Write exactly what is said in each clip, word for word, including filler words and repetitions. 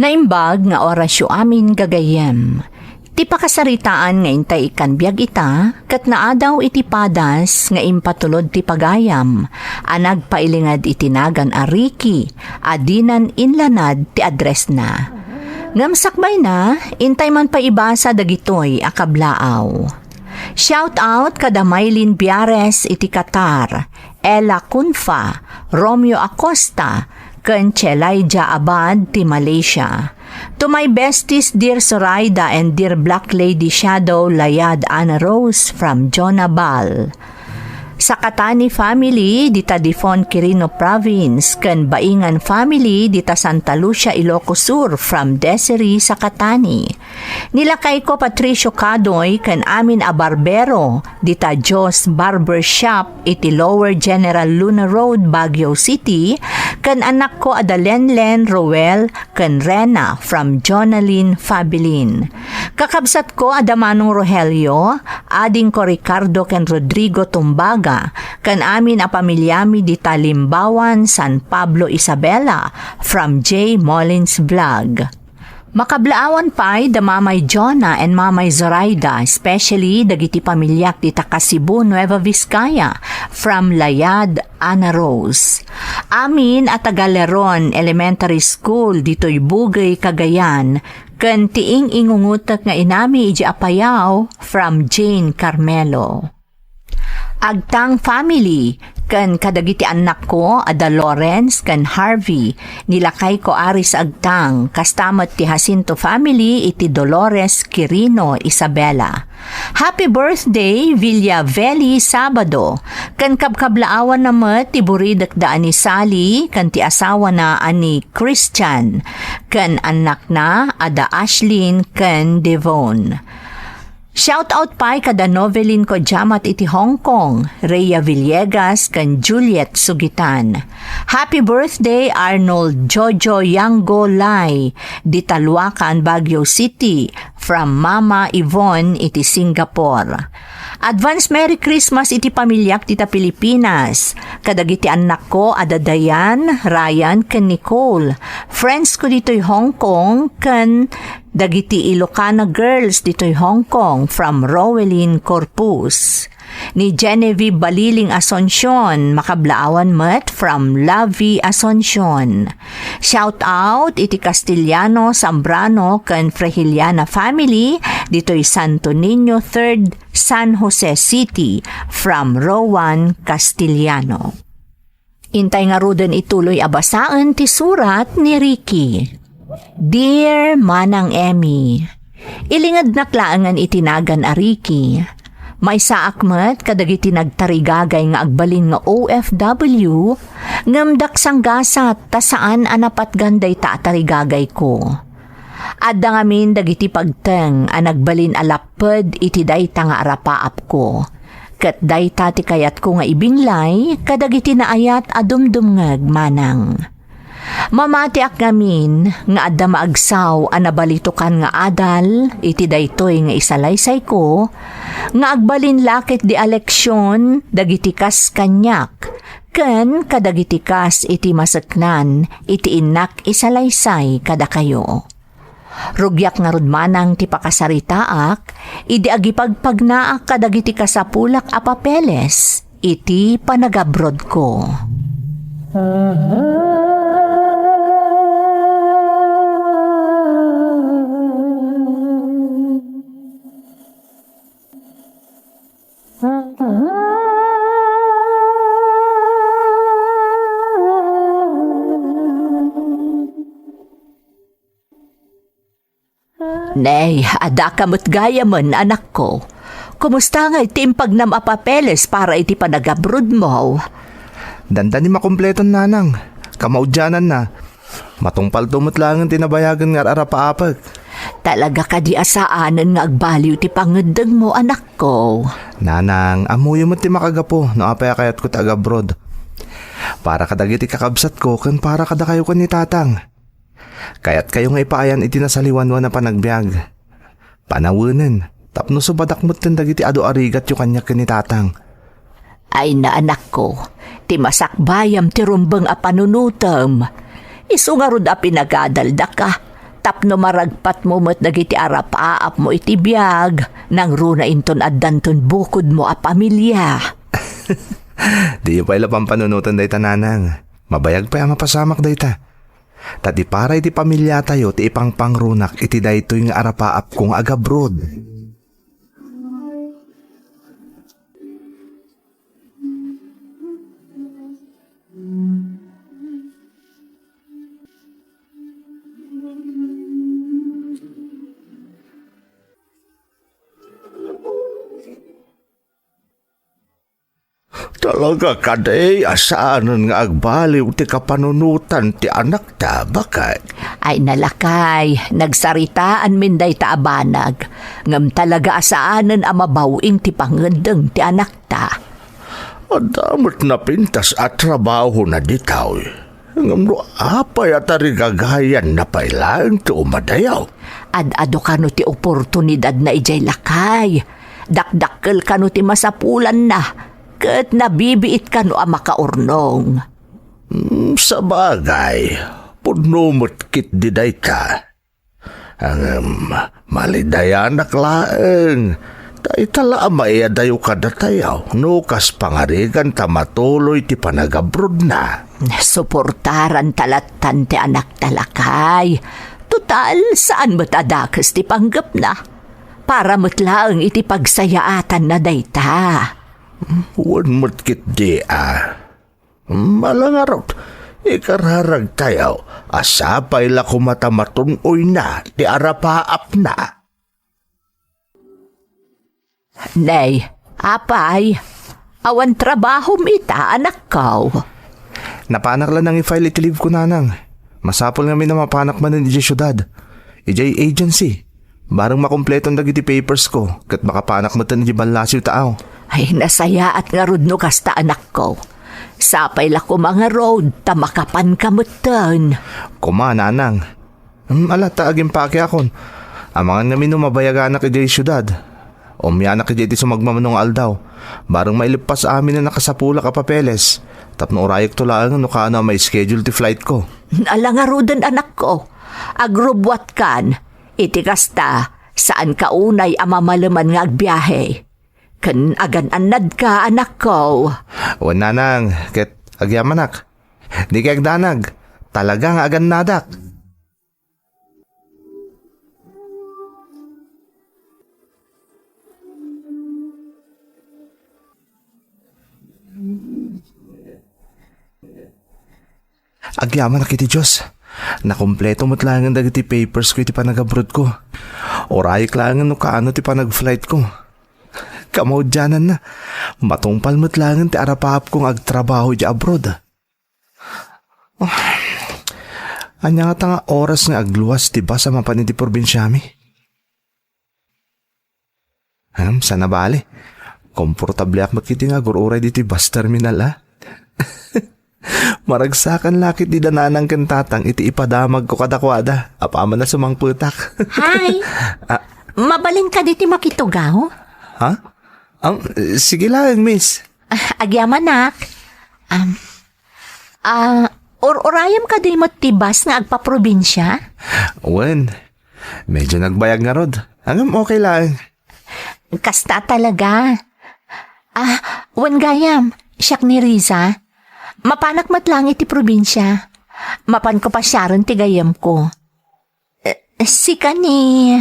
Naimbag nga orasyo amin, gagayyem. Ti pakasaritaan nga intay ikkan biag ita, ket naadaw iti padas nga impatulod ti pagayam, a nagpailinged iti nagan a Ricky, a dinan inlanad ti addressna. Ngem sakbayna, intay man pay ibasa dagitoy a kablaaw. Shout out kada Mylene Biares iti Qatar, Ella Cunfa, Romeo Acosta, ken Chelaija Abad ti Malaysia. To my besties, dear Zoraida and dear Black Lady Shadow, Layad Ana Rose from Jonah Bal. Sakatani family dita Difon, Quirino Province, ken Baingan family dita Santa Lucia, Ilocos Sur from Desiree Sakatani. Ni lakayko Patricio Kadoy ken amin a barbero dita Dios Barber Shop iti Lower General Luna Road, Baguio City, ken anakko a da Lenlen, Roel, ken Rena from Jonalyn Fabilin. Kakabsatko a da Manong Rogelio, adingko Ricardo ken Rodrigo Tumbaga, ken amin a pamiliami dita Limbawan, San Pablo, Isabela from J Mullins Vlog. Makablaawan pay da Mamay Jonah and Mamay Zoraida, especially dagiti pamiliak dita Kasibu, Nueva Vizcaya, from Layad, Ana Rose. Amin a taga Leron Elementary School ditoy Bugey, Cagayan, ken ti ing-ingungutek nga inami idiay Apayao, from Jane Carmelo. Agtang family, ken kadagiti annakko a da Lawrence ken Harvey, ni lakayko Aris Agtang, kasta met ti Jacinto family iti Dolores, Quirino, Isabela. Happy birthday, Villa Veli Sabado, ken kabkablaawanna met ti buridekda a ni Sally ken ti asawana a ni Christian, ken annakna a da Ashlyn ken Devon. Shout out pay kada Novelin Kojamat iti Hong Kong, Rhea Villegas ken Juliet Sugitan. Happy birthday, Arnold Jojo Yango Lai, dita Luacan, Baguio City, from Mama Yvonne iti Singapore. Advance Merry Christmas iti pamiliak dita Pilipinas, kadagiti annakko a da Diane, Ryan, ken Nicole, friends ko ditoy Hong Kong, ken dagiti Ilocana girls ditoy Hong Kong from Rowelyn Corpus. Ni Genevieve Baliling Asuncion, makablaawan met from Lavi Asuncion. Shout out iti Castellano, Zambrano, ken Frejiliana family ditoy Santo Niño third, San Jose City from Rowan Castellano. Intay ngaruden ituloy a basaen ti surat ni Ricky. Dear Manang Emmy, ilingednak laengen iti nagan a Ricky. Maysaak met kadagiti nagtarigagay nga agbalin nga O F W, ngem daksanggasat ta saan a napatgan dayta a tarigagayko. Adda ngamin dagiti pagteng a nagbalin a lapped iti dayta nga arapaapko. Ket dayta ti kayatko nga ibinglay kadagiti naayat a dumdumngeg, manang. Mamatiak ngamin nga adda maagsaw a nabalitokan nga adal iti daytoy nga isalaysayko, nga agbalin la ketdi a leksion dagiti kas kaniak, ken kadagiti kas iti maseknan iti innak isalaysay kadakayo. Rugiak ngarud manang ti pakasaritaak idi agipagpagnaak kadagiti kasapulak a papeles iti panagabrodko. Nay, adda ka met gayamen, anakko. Kumusta ngay ti impagnam a papeles para iti panagabrodmo? Dandani makumpleton, nanang. Kamaudiananna. Matungpalto met laengen ti nabayagen nga ar-arapaapek. Talaga kadi a saanen nga agbaliw ti pangeddengmo, anakko? Nanang, ammoyo met ti makagapu no apay a kayatko ti agabroad. Para kadagiti kakabsatko ken para kadakayo ken ni Tatang. Kayatkayo nga ipaayan iti nasaliwanwan a panagbiag. Panawenen, tapno subadak metten dagiti adu a rigatyo kaniak ken ni Tatang. Ay, anakko, ti masakbayam ti rumbeng a panunotem. Isu ngarud a pinagadaldaka. Tapno maragpatmo met dagiti arapaapmo iti biag, nangruna inton addanton bukodmo a pamilia. Diyo pay la pampanunoten dayta, nanang. Mabayag pay a mapasamak dayta. Ta di para iti pamiliatayo ti ipangpangrunak iti daytoy nga arapaapko nga agabroad. Talaga kadi a saanen nga agbaliw ti kapanunotan ti anakta, baket? Ay, lakay, nagsaritaanmin dayta a banag, ngem talaga a saanen a mabaw-ing ti pangendeng ti anakta. Adda met napintas a trabahona ditoy. Ngem no apay a tarigagayanna pay laeng ti umadayo? Ad-adu kano ti oportunidadna idiay lakay. Dakdakkel kano ti masapulanna, ket nabibiit kano a makaurnong. Hmm, sabagay, pudno met ketdi dayta. Ngem, malidayanak laeng. Ta ita la a maiyadayo kadatayo, no kas pangarigan ta matuloy ti panagabrodna. Suportaranta lattan ti anakta, lakay. Total, saan met a dakes ti panggepna. Para met laeng iti pagsayaatanna dayta. Wen met ketdi a. Ala ngarud, ikararagtayo a sapay la koma ta matun-oyna ti arapaapna. Nay, apay, awan trabahom ita, anakko? Napanak la nang i-file iti leave ko, nanang. Masapul ngamin a mapanak manen idiay siudad, idiay agency. Bareng makumpleton dagiti papers ko, ket makapanak metten idiay ballasiw ta aw. Ay, nasayaat ngarud no kasta, anakko. Sapay la koma ngarud ta makapanka metten. Koma, nanang. Hmm, ala, ta agimpakiakon. Amangan ngamin no mabayaganak idiay siudad. Umianak idiay ti sumagmamano nga aldaw. Bareng maileppas amin a nakasapulak a papeles. Tapno urayekto laeng no kaano a ma-schedule ti flight ko. Ala ngaruden, anakko. Agrubbuatkan. Iti kasta, saanka unay a mamaleman nga agbiahe. Ken agan-annadka, anakko. Wen, nanang, ket agyamanak. Dika agdanag. Talaga nga agannadak. Agyamanak iti Dios. Nakumpleto met laengen dagiti papers ko iti panagabroad ko. Urayek laengen no kaano ti panag-flight ko. Kamaudiananna, matungpal met laengen ti arapaap ko nga agtrabaho iti abroad. Ania ngata nga oras nga agluas ti bus a mapan iti probinsiami? Ngem, saan a bale. Komportableak met iti nga agur-uray ditoy bus terminal, a. Maragsakan la ketdi da nanang ken tatang iti ipadamagko kadakuada apaman a sumangpetak. Hi! Ah. Mabalin kadi ti makitugaw? Ha? Am, sige laeng, miss. Ah, agyamanak. Am, ah, ur-urayem kadi met ti bus nga agpaprobinsia? Wen, medyo nagbayag ngarud. Ngem okay laeng. Kasta talaga. Ah, wen gayam, siak ni Riza. Mapanak met laeng iti probinsia. Mapanko pasiaren ti gayyemko. Eh, sika ni...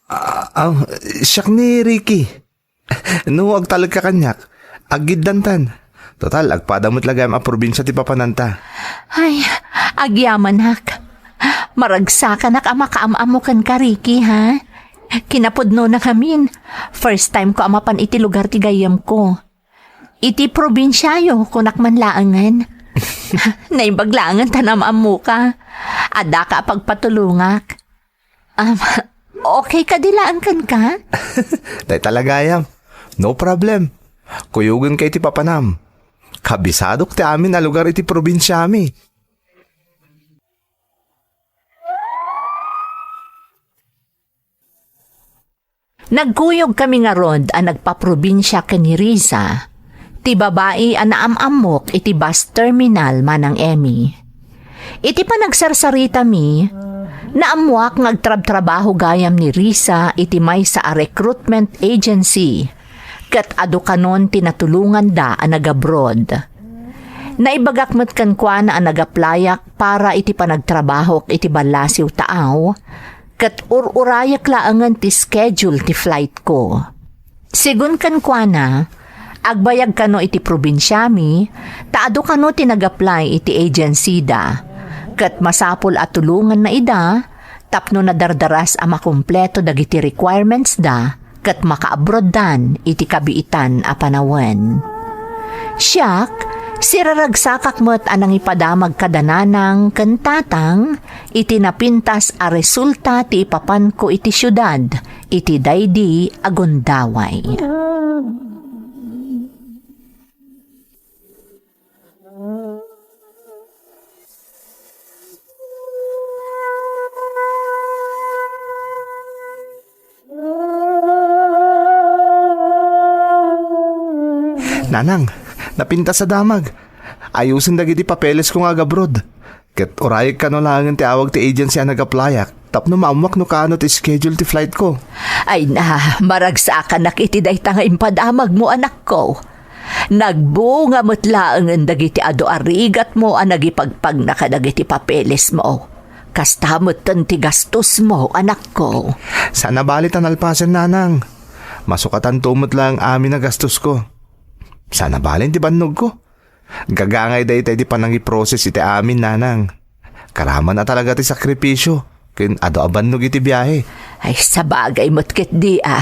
Ah, ah, siak ni Ricky. No agtalekka kaniak, aggiddantan. Total, agpada met la gayam a probinsia ti papananta. Ay, agyamanak. Maragsakanak a makaam-ammo kenka, Ricky, ha? Kinapudnona ngamin. First time ko a mapan iti lugar ti gayyemko. Iti probinsiayo, kunak man laengen. Naimbag laengen ta naam-ammoka. Addaka a pagpatulongak. Um, okay kadi laeng kenka? Dayta la gayam. No problem. Kuyogenka iti papanam. Kabisadok ti amin a lugar iti probinsiami. Nagkuyogkami ngarud a nagpaprobinsia ken ni Riza, ti babai a naam-ammok iti bus terminal, Manang Emmy. Iti panagsarsaritami, Naammoak nga agtrabtrabaho gayam ni Risa iti maysa a recruitment agency, ket adu kanon ti natulonganda a nag-abroad. Naibagak met kenkuana a nag-applyak para iti panagtrabahok iti ballasiw taaw, ket ur-urayek laengen ti schedule ti flight ko. Sigun kenkuana, agbayag kano iti probinsiami, ta adu kano ti nag-apply iti agency da. Ket masapul a tulonganna ida tapno nadardaras a makumpleto dagiti requirements da ket makaabroaddan iti kabiitan a panawen. Siak, siraragsakak met a nangipadamag kada nanang ken tatang iti napintas a resulta ti ipapanko iti siudad iti daydi a gundaway. Nanang, napintas a damag. Ayusen dagiti papelesko nga agabroad. Ket urayek kano laengen ti awag ti agency a nag-applyak tapno maammoak no kaano ti schedule ti flight ko. Ay na, maragsakanak iti dayta nga impadamagmo, anakko. Nagbunga met laengen dagiti adu a rigatmo a nagipagpagna kadagiti papelesmo. Kasta metten ti gastosmo, anakko. Saan a bali ta nalpasen, nanang. Masukatanto met laeng amin a gastosko. Saan a bali ti bannogko. Gagangay dayta iti panangiproses iti amin, nanang. Karaman a talaga ti sakripisio, ken adu a bannog iti biahe. Ay, sabagay met ketdi a.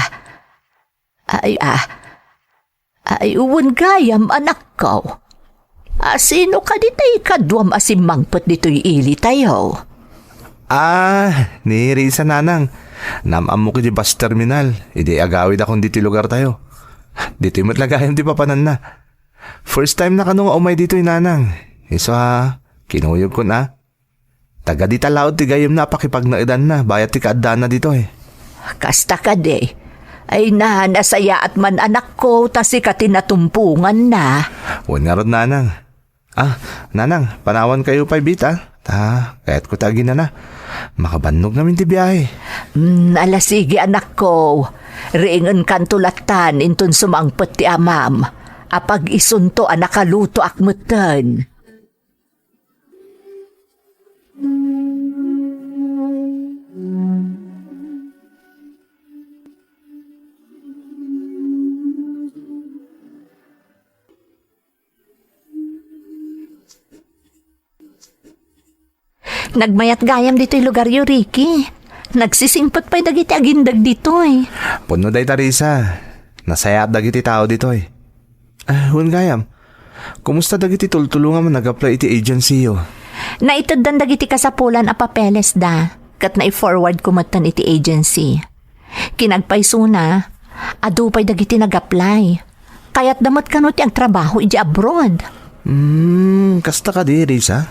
Ay, a. Ay, wen gayam, anakko. A, sino kadi ti ikaduam a simmangpet ditoy ilitayo? Ah, ni Risa, nanang. Naam-ammok iti bus terminal, idi agawidakon ditoy lugartayo. Ditoy met la gayam ti papananna. First time na kano nga umay ditoy, nanang. Isu a, kinuyogkon a. Taga dita laud ti gayyemna a pakipagnaedanna bayat ti kaaddana ditoy. Kasta kadi. Ay na, nasayaat man, anakko, ta sika ti natumponganna. Wen ngarud, nanang. Ah, nanang, panawankayo pay bita. Ta, kayatko ti aginana. Makabannog ngamin ti biahe. Mm, ala sige, anakko. Riingenkanto lattan inton sumangpet ti amam. Apag isunto a nakalutoak metten. Nagmayat gayam ditoy lugaryo, Ricky. Nagsisingpet pay dagiti agindeg ditoy. Pudno dayta, Risa. Nasayaat dagiti tao ditoy. Ah, wen gayam, kumusta dagiti tultulongam a nag-apply iti agency-yo? Naiteddan dagiti kasapulan a papelesda, ket nai-forward ko metten iti agency. Kinagpaysona, adu pay dagiti nag-apply. Kayatda met kano ti agtrabaho idiay abroad. Hmm, kasta kadi, Risa?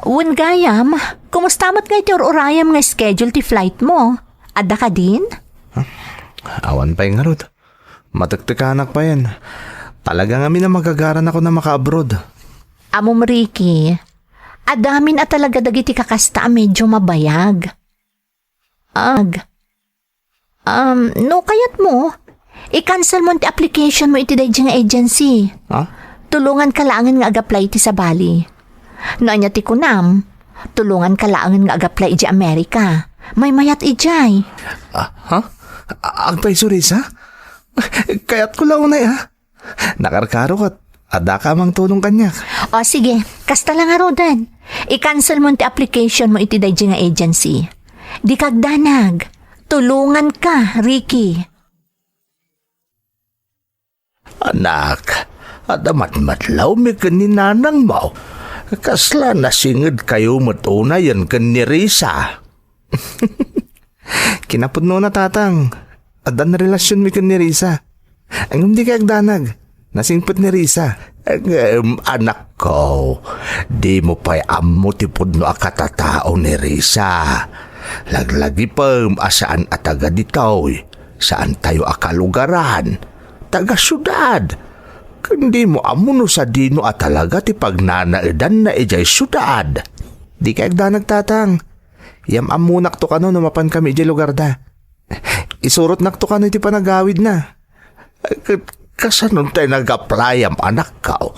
Wen gayam, kumusta met ngay ti ur-urayam nga schedule ti flight mo? Adda kadin? Huh? Awan pay ngarud. Matektekanak payen. Talaga ngamin a magagaranakon a makaabroad. Ammom, Ricky, adda amin a talaga dagiti kakasta a medyo mabayag. Ag. Um, no kayatmo, i-cancel mo ti application mo iti daydi nga agency. Ha? Tulonganka laengen nga ag-apply iti sabali. No ania ti kunam, tulonganka laengen nga ag-apply iti Amerika. Maymayat idiay. Ah, ha? A-, agpayso, Risa? Kayatko la unay, ha? Nakarkaro ket addaka a mangtulong kaniak. O, sige. Kasta la ngaruden. I-cancel mo ti application mo iti daydi nga agency. Dika agdanag. Tulonganka, Ricky. Anak, adda matmatlawmi ken ni nanangmo. Kasla nasingedkayo met unayen ken ni Risa. Kinapudnona, Tatang. Addan relasionmi ken ni Risa. Ngem dikay agdanag. Nasingpet ni Risa. Ngem, anakko, dimo pay ammo ti pudno a katatao ni Risa. Laglagipem a saan a taga ditoy. Saantayo a kalugaran. Taga siudad. Ken dimo ammo no sadino a talaga ti pagnanaedanna idiay siudad. Dikay agdanag, Tatang. Yam-ammonakto kano no mapankami idiay lugarda. Isurotnakto kano iti panagawidna. Ket kasano tay nag-applyam, anakko?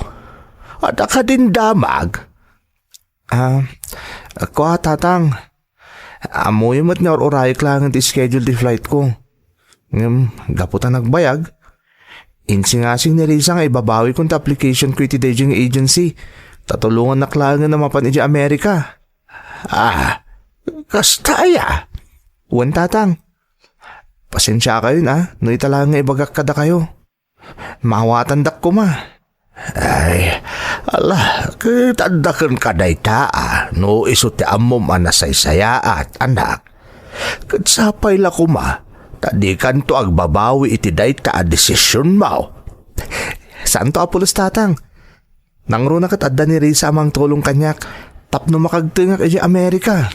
Adda kadin damag? Ah, kua, Tatang. Ammoyo met nga ur-urayek laengen ti schedule ti flight ko. Ngem, gapu ta nagbayag, insingasing ni Risa nga ibabawikon ti application ko iti daydiay nga agency, ta tulongannak laengen a mapan idiay Amerika. Ah, kasta aya? Wen, Tatang. Pasensiakayon, a, no ita laeng nga ibagak kadakayo. Maawatandak koma. Ay, ala, ket adda kenka dayta, a, no isu ti ammom a nasaysayaat, anak. Ket sapay la koma, ta dikanto agbabawi iti dayta a desisionmo. Saanto a pulos, Tatang. Nangruna ket adda ni Risa a mangtulong kaniak tapno makagtengak idiay Amerika.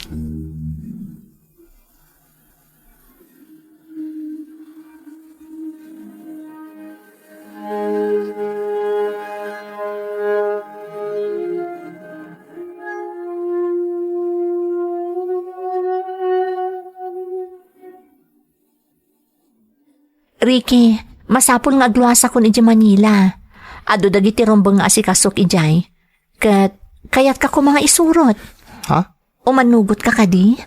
Ricky, masapul nga agluasakon idiay Manila. Adu dagiti rumbeng nga asikasok idiay. Ket kayatka koma nga isurot. Ha? Umanugotka kadi?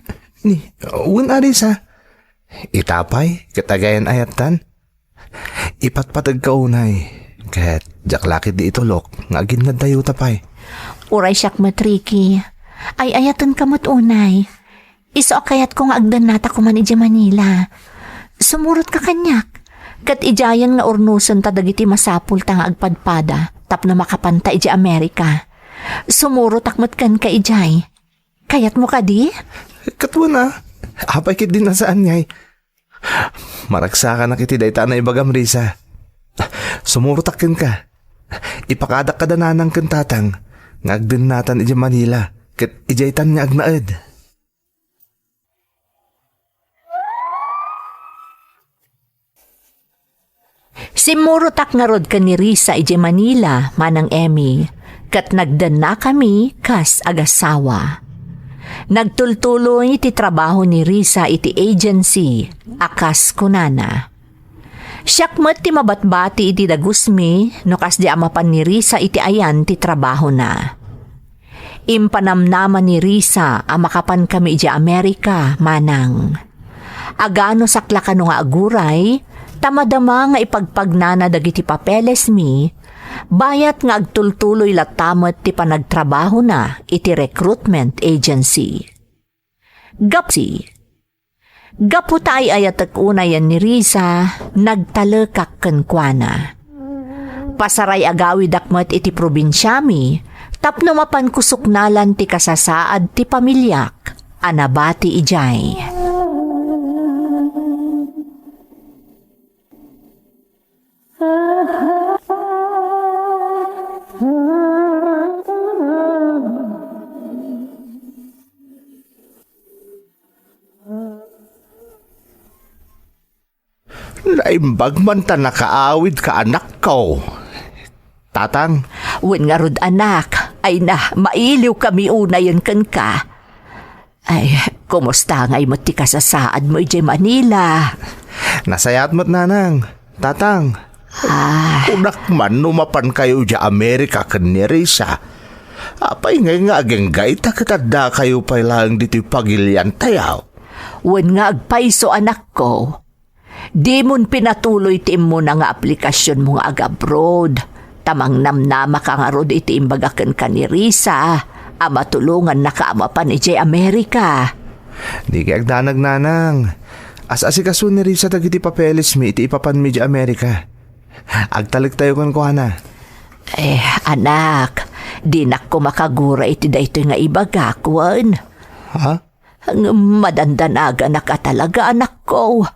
Ni, wen a, Risa. Ita pay, ket agayan-ayattan. Ipatpategka unay, ket diak la ketdi itulok nga aginnadayuta pay. Uray siak met, Ricky. Ay-ayatenka met unay. Isu a kayatko nga agdennata koman idiay Manila. Sumurotka kaniak. Ket idiayen nga urnosenta dagiti masapulta nga agpadpada tapno makapanta idiay Amerika. Sumurotak met kenka idiay. Kayatmo kadi? Ket wen a. Apay ketdi no saan ngay? Maragsakanak iti dayta a naibagam, Risa. Sumurotak kenka. Ipakadak kada nanang ken tatang nga agdennatan idiay Manila ket idiaytan nga agnaed. Simmurotak ngarud ken ni Risa idiay Manila, Manang Emmy, ket nagdennakami kas agasawa. Nagtultuloy ti trabaho ni Risa iti agency a kas kunana. Siak met ti mabatbati iti dagusmi no kasdi a mapan ni Risa iti ayan ti trabahona. Impanamnama ni Risa a makapankami idiay Amerika, Manang. Aganusak la kano nga aguray, ta madama nga ipagpagnana dagiti papelesmi, bayat nga agtultuloy latta met ti panagtrabahona iti recruitment agency. Gapsi, Gapu ta ay-ayatek unayen ni Risa, nagtalekak kenkuana. Pasaray agawidak met iti probinsiami tapno mapanko suknalan ti kasasaad ti pamiliak a nabati idiay. Naimbag man ta nakaawidka, anakko. Tatang. Wen ngarud, anak, ay na, mailiwkami unayen kenka. Ay, kumusta ngay met ti kasasaadmo idiay Manila? Nasayaat met, nanang. Tatang. Ah. Kunak man no mapankayo idiay Amerika ken ni Risa. Apay ngay nga agingga ita ket addakayo pay laeng ditoy pagiliantayo? Wen nga agpayso, anakko. Dimon pinatuloy ti immuna nga aplikasionmo nga agabroad, ta mangnamnamaka ngarud iti imbaga kenka ni Risa a matulongannaka a mapan idiay Amerika. Dika agdanag, nanang. As-asikaso ni Risa dagiti papelesmi iti ipapanmi idiay Amerika. Agtalektayo kenkuana. Eh, anak, dinak koma kagura iti daytoy nga ibagak, wen? Ha? Ngem madandanaganak a talaga, anakko.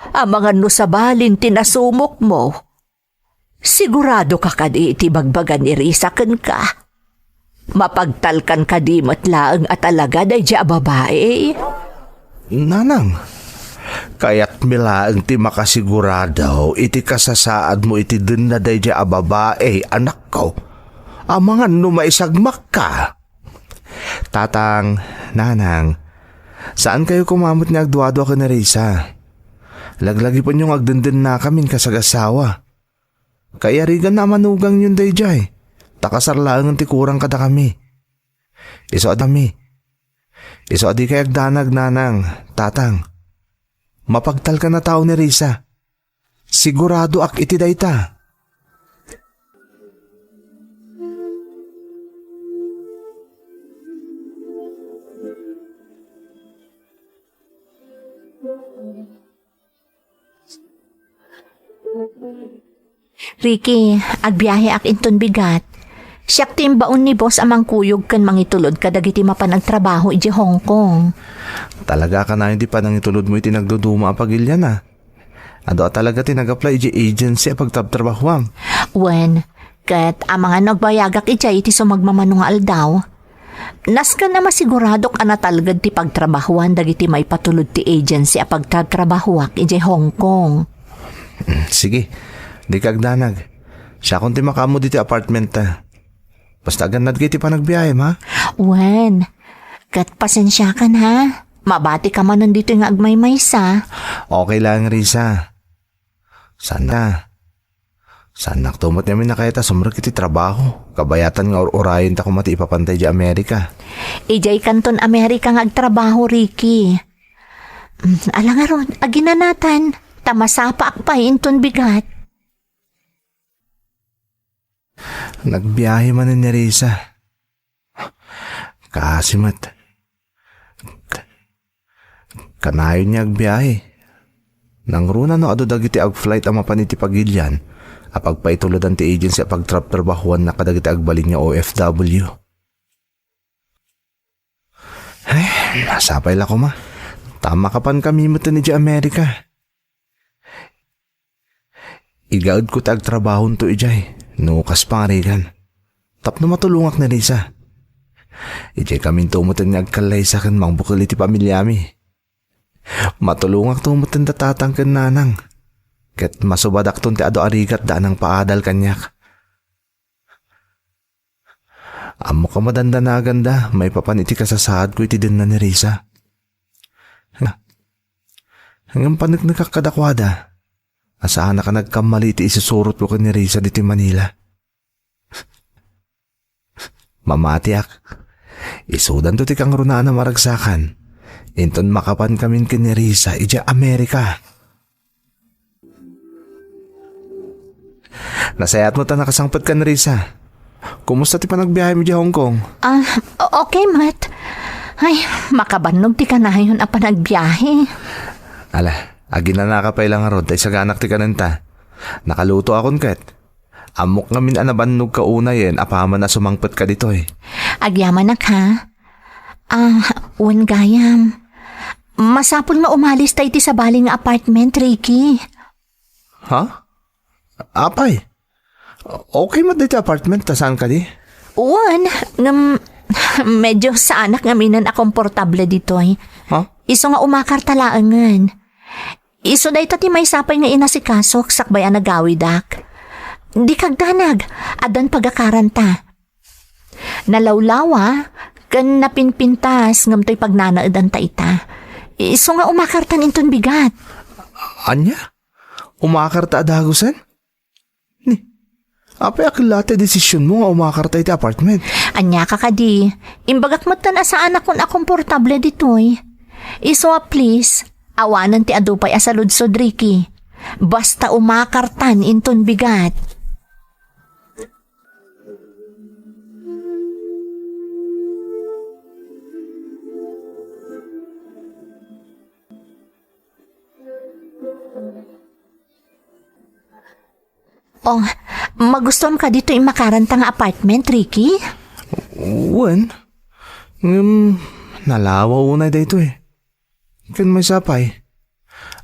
Amangan no sabalin ti nasumokmo. Siguradoka kadi iti ibagbaga ni Risa kenka? Mapagtalkan kadi met laeng a talaga daydiay a babai? Nanang, kayatmi laeng ti makasigurado iti kasasaadmo iti denna daydiay a babai, anakko. Amangan no maisagmakka. Tatang, nanang, Saankayo koma met nga agduadua ken ni Risa. Laglagipenyo nga agdendennakamin kas agassawa. Kaiyariganna a manugangyon daydiay, ta kasar laengen ti kurang kadakami. Isu a dami. Isu a dikay agdanag, nanang, tatang. Mapagtalkan a tao ni Risa. Siguradoak iti dayta. Ricky, agbiaheak inton bigat. Siak ti imbaon ni boss a mangkuyog ken mangitulod kadagiti mapan agtrabaho idiay Hong Kong. Talaga a kanayon ti panangitulodmo iti nagduduma a pagilian, a. Adu a talaga ti nag-apply idiay agency a pagtrabtrabahoam. Wen, ket amangan no agbayagak idiay iti sumagmamano nga aldaw. Nasken a masiguradok a natalged ti pagtrabahoan dagiti maipatulod ti agency a pagtrabtrabahoak idiay Hong Kong. Mm, sige, dika agdanag. Siakon ti makaammo ditoy apartment ta. Basta agannadka iti panagbiahem, ha? Wen, ket pasensiakan, ha? Mabatika manen ditoy nga agmaymaysa. Okay lang, Risa. Sana. Saannakto met ngamin a kayat a sumrek iti trabaho. Kabayatan nga ur-urayenta koma ti ipapanta idiay Amerika. Idiay kanton Amerika nga agtrabaho, Ricky. Mm, ala ngarud, aginanatan. Ta masapaak pay inton bigat. Nagbiahe manen ni Risa. Kaasi met. Kanayon nga agbiahe. Nangruna no adu dagiti ag-flight a mapan iti pagilian a pagpaitulodan ti agency a pagtrabtrabahoanna kadagiti agbalin nga O F W. Ay, masapay la koma. Ta makapankami met idiay Amerika. Igaedko ti agtrabahonto idiay, no kas pangarigan. Tapno matulongak ni Risa. Idiay kaminto met nga agkallaysa ken mangbukel iti pamiliami. Matulongakto met da tatang ken nanang. Ket masubadakton ti adu a rigatda a nangpaadal kaniak. Ammok a madandanaganda maipapan iti kasasaadko iti denna ni Risa. Nga, ngem paneknekak kadakuada a saanak a nagkammali iti isusurotko ken ni Risa ditoy Manila. Mamatiak. Isudanto ti kangrunaan a maragsakan. Inton makapankamin ken ni Risa idiay Amerika. Nasayaat met a nakasangpet ken ni Risa. Kumusta ti panagbiahem idiay Hong Kong? Ah, o-, okay met. Ay, makabannog ti kanayon a panagbiahe. Ala, aginanaka pay la ngarud, ta isaganak ti kanenta. Nakalutoakon ket. Ammok ngamin a nabannogka unayen apaman a sumangpetka ditoy. Agyamanak, ha? Ah, wen gayam. Masapul nga umalista iti sabali nga apartment, Ricky. Ha? Apay? Okay met daytoy apartment, ta saan kadi? Wen, ngem, medyo saanak ngamin a komportable ditoy. Ha? Isu nga umakarta laengen. Isu dayta ti maysa pay nga inasikasok sakbay a nagawidak. Dika agdanag, addan pagakaranta. Nalawlawa ken napinpintas ngem toy pagnanaedanta ita. Isu nga umakartan inton bigat. Ania? Umakarta a dagusen? Ni, apay a kella ti desisionmo nga umakarta iti apartment? Ania ka kadi? Imbagak metten a saanakon a komportable ditoy. Isu a please, awanen ti adu pay a saludsod, Ricky. Basta umakartan inton bigat. Oh, magustuam kadi toy imakaranta nga apartment, Ricky? Wen, ngem nalawa unay daytoy. Ken maysa pay,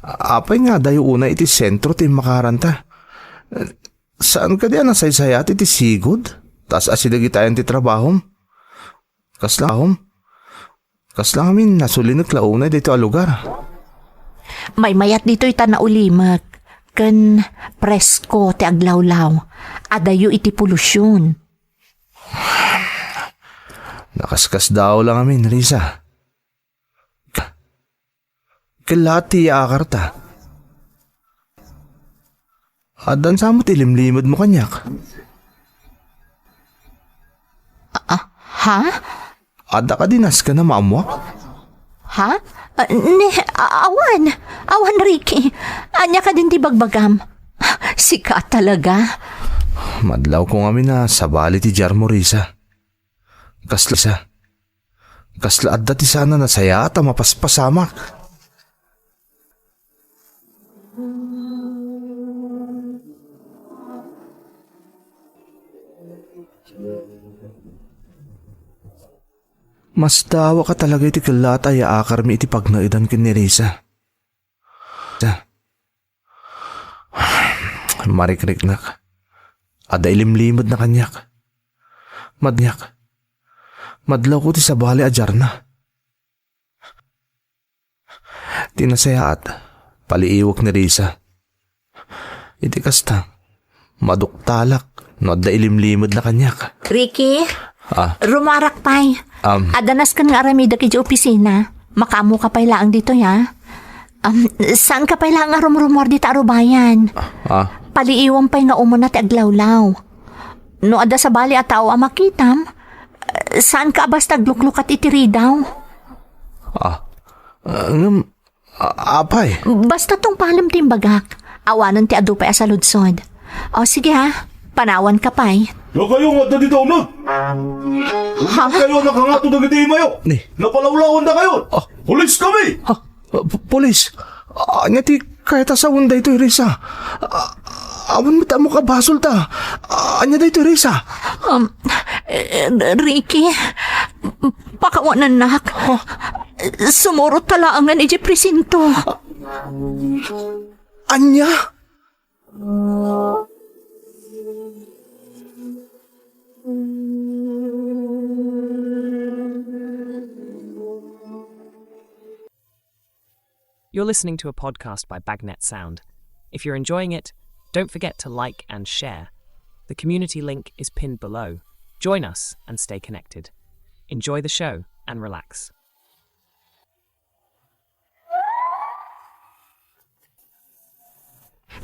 apay nga adayo unay iti sentro ti imakaranta? Saan kadi a nasaysayaat iti sigud? Ta as-asideg itayan ti trabahom. Kasla, kasla ngamin nasulinek la unay daytoy a lugar. Maymayat ditoy ta naulimek, ken presko ti aglawlaw. Adayo iti polusion. Nakaskasdaaw la ngamin, Risa. kellaat ti iyaakarta. Addan sa met ilimlimedmo kaniak. Ah, ha? Adda kadi nasken a maammoak? Ha? Ah, ne, a-, awan. Awan, Ricky. Ania kadin ti bagbagam? Sika talaga. Madlawko ngamin a sabali ti diarmo, Risa. Kasla sa. Kasla adda ti saan a nasayaat a mapaspasamak. Masdawaka talaga iti kellaat a iyaakarmi iti pagnaedan ken ni Risa. Marikriknak. Adda ilimlimedna kaniak. Madniak. Madlawko ti sabali a diarna. Ti nasayaat, paliiwek ni Risa. Iti kasta, maduktalak no adda ilimlimedna kaniak. Ricky, Ah, rumarak pay. Um, Adda nasken nga aramidek iti opisina. Makaammoka pay laeng ditoy, ha? Um, saanka pay laeng a rumrumuar dita a rubayan. Ah, Paliiwem pay nga umuna ti aglawlaw. No adda sabali a tao a makitam, saanka a basta agluklukat iti ridaw. Ah, ah, ngem, a-, apay? Basta tungpalem ti imbagak. Awanen ti adu pay a saludsod. O, sige ha, panawanka pay. Dakayo nga adda dita uneg! Uneg kayo a nakangato dagiti imayo! Ni? Napalawlawandakayo! Ah. Pulis kami! Ha? Ah, pu-, pulis? Ania ti kayat a sawen daytoy, Risa? Ah, awan met ammok a basolta. Ah, ania daytoy, Risa? Um, eh, Ricky, pakawanannak. Huh? Sumurot ta laengen idiay presinto. Ania? You're listening to a podcast by Bagnet Sound. If you're enjoying it, don't forget to like and share. The community link is pinned below. Join us and stay connected. Enjoy the show and relax.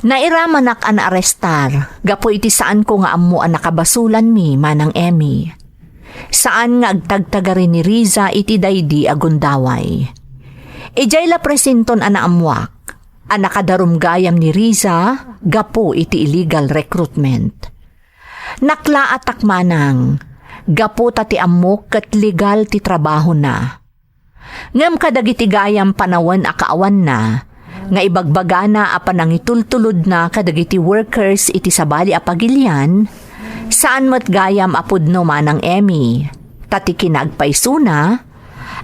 Nairamanak a naarestar gapu iti saanko nga ammo a nakabasolanmi, Manang Emmy. Saan nga agtagtagari ni Riza iti daydi a gundaway. Idiay la presinton a naammoak a nakadarum gayam ni Riza gapu iti illegal recruitment. Naklaatak manang, gapu ta ti ammok ket legal ti trabahona. Ngem kadagiti gayam panawen a kaawanna, nga ibagbagana a panangitultulodna kadagiti workers iti sabali a pagilian, saan met gayam a pudno, Manang Emmy, ta ti kinaagpaysona,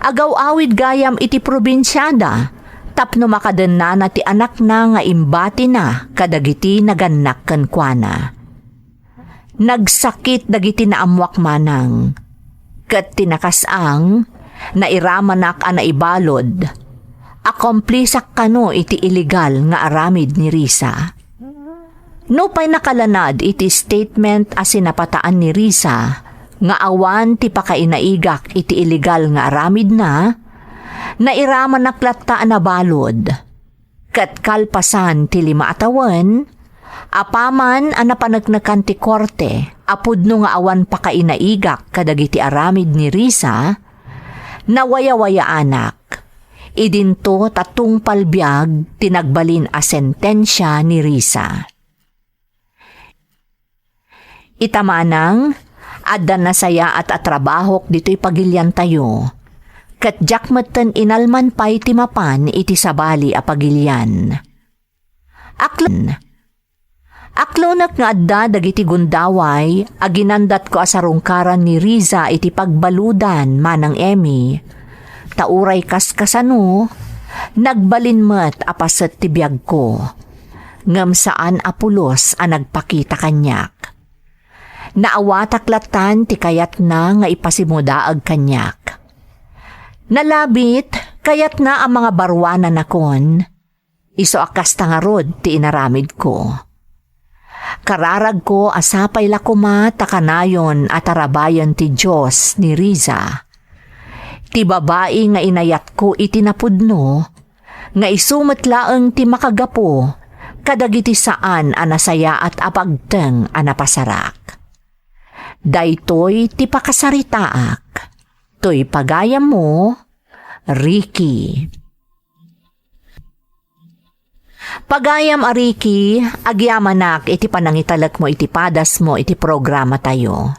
agaw-awid gayam iti probinsiada tapno makadennana ti anakna nga imbatina kadagiti nagannak kenkuana. Nagsakit dagiti naammoak manang. Ket ti nakas-ang, nairamanak a naibalud. Akomplisak kano iti illegal nga aramid ni Risa. Nupay nakalanad iti statement a sinapataan ni Risa nga awan ti pakainaigak iti illegal nga aramidna, nairamanak latta a nabalud. Ket kalpasan ti lima a tawen, apaman a napaneknekan ti korte a pudno nga awan pakainaigak kadagiti aramid ni Risa, nawayawayaanak. Idinto ta tungpal biag ti nagbalin a sentensia ni Risa. Ita manang, adda nasayaat a trabahok ditoy pagiliantayo, ket diak metten inalman pay ti mapan iti sabali a pagilian. Aklon. Aklonek nga adda dagiti gundaway a ginandatko a sarungkaran ni Riza iti pagbaludan, Manang Emmy. Ta uray kaskasano, nagbalin met a paset ti biagko. Ngem saan a pulos a nagpakita kaniak. Naawatak lattan ti kayatna nga ipasimudaag kaniak. Nalabit, kayatna a mangabaruananakon. Isu a kasta ngarud ti inaramidko. Kararagko a sapay la koma ta kanayon a tarabayen ti Dios ni Riza. Ti babai nga inayatko iti napudno, nga isu met laeng ti makagapu kadagiti saan a nasayaat a pagteng a napasarak. Daytoy ti pakasaritaak. Toy pagayammo, Ricky. Pagayam a Ricky, agyamanak iti panangitalekmo iti padasmo iti programatayo.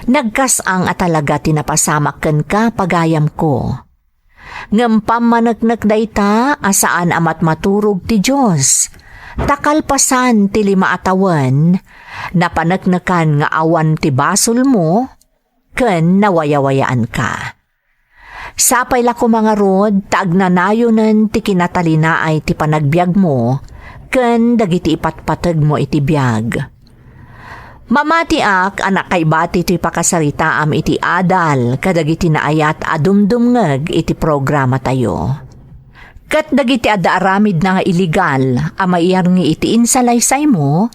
Nagkas-ang a talaga ti napasamak kenka, pagayamko. Ngem pammaneknek dayta a saan a matmaturog ti Dios, ta kalpasan ti lima a tawen, napaneknekan nga awan ti basolmo ken nawayawayaanka. Sapay la koma ngarud ta agnanayonen ti kinatalinaay ti panagbiagmo ken dagiti ipatpategmo iti biag. Mamatiak a nakaibati toy pakasaritaam iti adal kadagiti naayat a dumdumngeg iti programatayo. Ket dagiti adda aramidna nga iligal a maiyarngi iti insalaysaymo,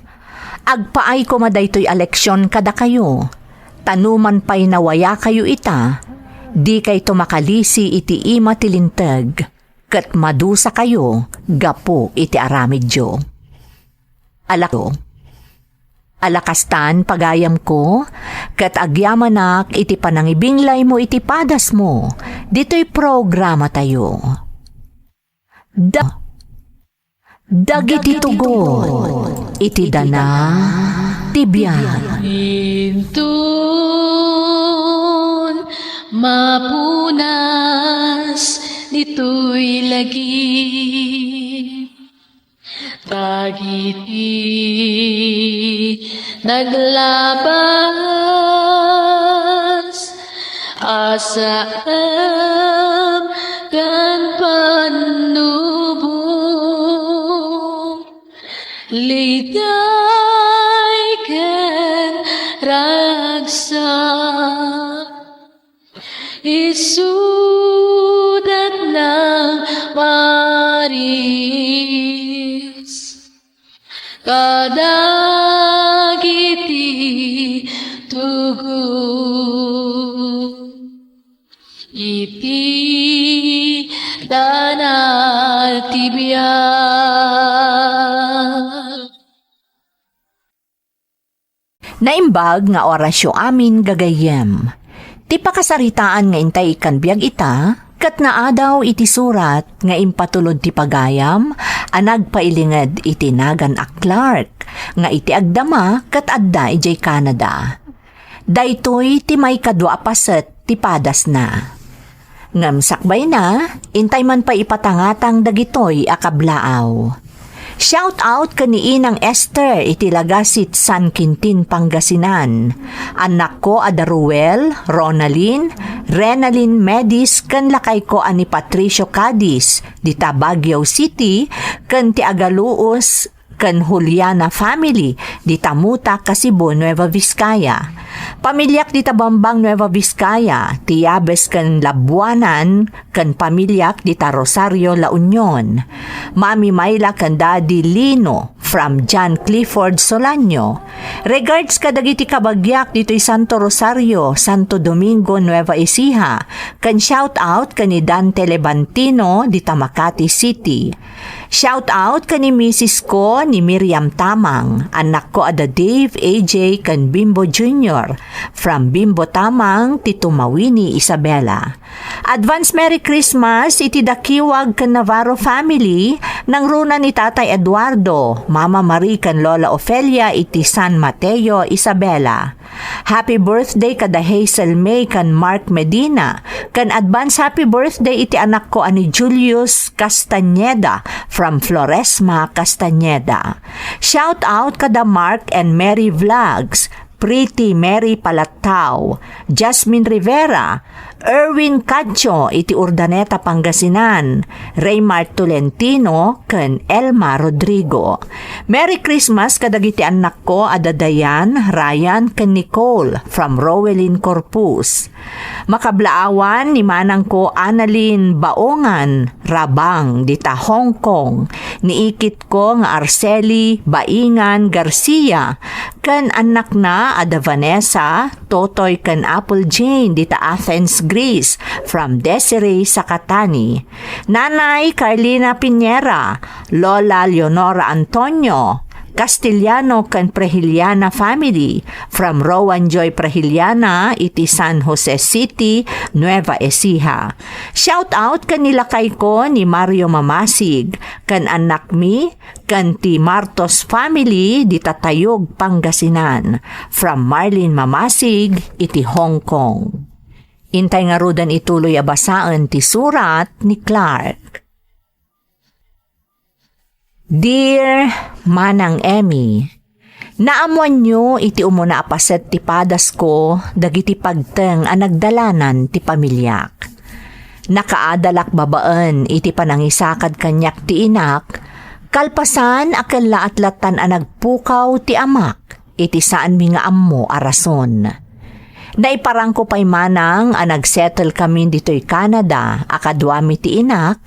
agpaay koma daytoy a leksion kadakayo, ta numan pay nawayakayo ita, dikayto makalisi iti ima ti linteg, ket madusakayo gapu iti aramidyo. Alak-, alakastan, pagayamko, ket agyamanak iti panangibinglaymo iti padasmo ditoy programatayo. Da-, dagiti tugot iti dana ti biag. Inton mapunas ditoy lagi, dagiti naglabas a saan ken pannubo, liday ken ragsak. Isudat nang maris kadagiti tugot iti dana ti biag. Naimbag nga orasyo amin, gagayyem. Ti pakasaritaan nga intay ikkan biag ita, ket naadaw iti surat nga impatulod ti pagayam a nagpailinged iti nagan a Clark nga iti agdama ket adda idiay Canada. Daytoy ti maikadua a paset ti padasna. Ngem sakbayna, intay man pay ipatangatang dagitoy a kablaaw. Shout out ken ni Inang Esther iti Lagasit, San Quintin, Pangasinan. Annakko a da Ruel, Ronalyn, Renalyn Medis ken lakayko a ni Patricio Cadiz dita Baguio City ken ti agaluos ken Juliana family dita Muta, Kasibu, Nueva Vizcaya. Pamiliak dita Bambang, Nueva Vizcaya, ti Yabes ken Labuanan, ken pamiliak dita Rosario, La Union. Mami Myla ken Daddy Lino from John Clifford Solaño. Regards kadagiti kabagiak ditoy Santo Rosario, Santo Domingo, Nueva Ecija, ken shout out ken ni Dante Levantino dita Makati City. Shout out ken ni misis ko ni Miriam Tamang, annakko a da Dave, A J, ken Bimbo Junior, from Bimbo Tamang ti Tumawini, Isabela. Advance Merry Christmas iti Dakiwag ken Navarro family, nangruna ni Tatay Eduardo, Mama Marie ken Lola Ofelia iti San Mateo, Isabela. Happy birthday kada Hazel May ken Mark Medina, ken advance happy birthday iti anakko a ni Julius Castañeda from Floresma, Castañeda. Shout out kada Mark and Mary Vlogs, Pretty Mary Palatao, Jasmine Rivera, Erwin Cacho iti Urdaneta, Pangasinan, Raymar Tolentino, ken Elma Rodrigo. Merry Christmas kadagiti annakko a da Dayan, Ryan, ken Nicole from Rowelyn Corpus. Makablaawan ni manangko Annalyn Baongan Rabang dita Hong Kong, ni ikitko nga Arceli Baingan Garcia, ken annakna a da Vanessa, Totoy, ken Apple Jane dita Athens, Gris from Desiree Sakatani, Nanay Carlina Piñera, Lola Leonora Antonio, Castellano ken Prehiliana family from Rowan Joy Prehiliana iti San Jose City, Nueva Ecija. Shout out ken ni lakayko ni Mario Mamasig ken annakmi ken ti Martos family dita Tayug, Pangasinan. From Marlene Mamasig iti Hong Kong. Intay ngaruden ituloy a basaen ti surat ni Clark. Dear Manang Emmy, naammoanyo iti umuna a paset ti padasko dagiti pagteng a nagdalanan ti pamiliak. Nakaadalak babaen iti panangisakad kaniak ti inak, kalpasan a kellaat lattan a nagpukaw ti amak iti saanmi nga ammo a rason. Naiparangko pay manang a nagsettle kami ditoy Canada a kaduami ti inak,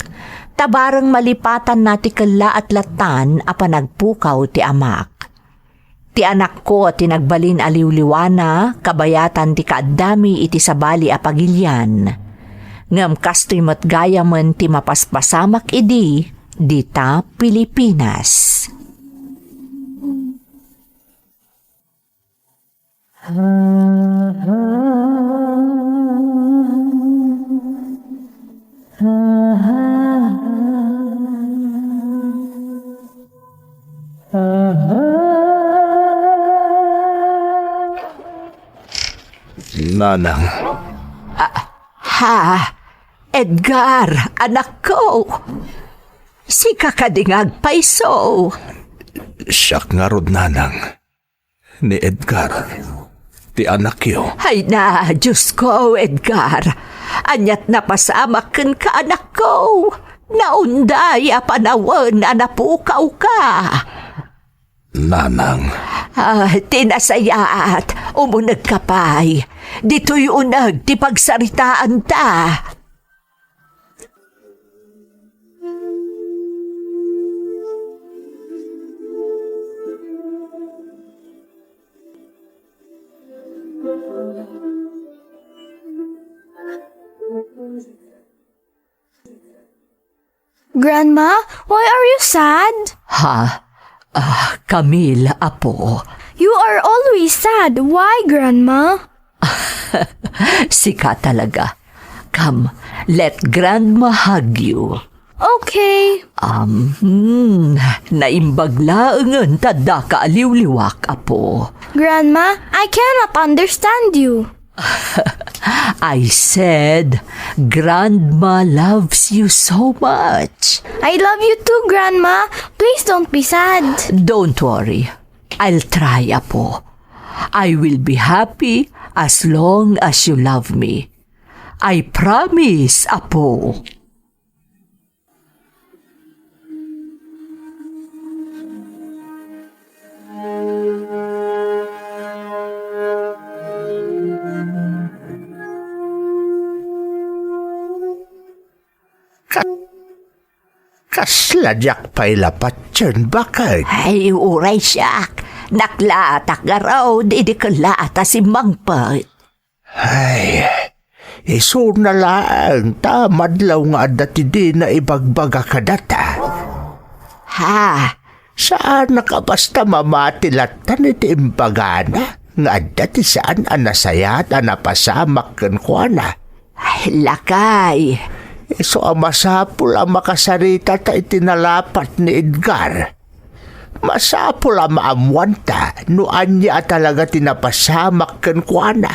ta bareng malipatanna ti kellaat lattan a panagpukaw ti amak. Ti anakko ti nagbalin a liwliwana kabayatan ti kaaddami iti sabali a pagilian. Ngem kastoy met gayamen ti mapaspasamak idi dita Pilipinas. Nanang. Ah, ha? Edgar, anakko. Sika kadi nga agpayso? Siak ngarud, Nanang. Ni Edgar, ti anakyo. Ay na, Diyos ko, Edgar. Ania't napasamak kenka, anakko. Naunday a panawen a napukawka. Nanang. Ah, ti nasayaat, umunegka pay. Ditoy uneg ti pagsaritaanta. Grandma, why are you sad? Ha? Ah, Camille, apo. You are always sad. Why, Grandma? Sika talaga. Come, let Grandma hug you. Okay. Um, hmm, naimbag laengen ta addaka a liwliwak, apo. Grandma, I cannot understand you. I said, Grandma loves you so much. I love you too, Grandma. Please don't be sad. Don't worry. I'll try, apo. I will be happy as long as you love me. I promise, apo. Ka-, kasla diak pay la patien, baket. Ay, uray siak. Naklaatak ngarud idi kellaat a simmangpet. Ay, isuna laeng ta madlaw nga adda ti dina ibagbaga kadata. Ha? Saanak a basta mamati lattan iti imbagana nga adda ti saan a nasayaat a napasamak kenkuana. Ay, lakay. Isu a masapul a makasaritata iti nalapat ni Edgar. Masapul a maammoanta no ania a talaga ti napasamak kenkuana.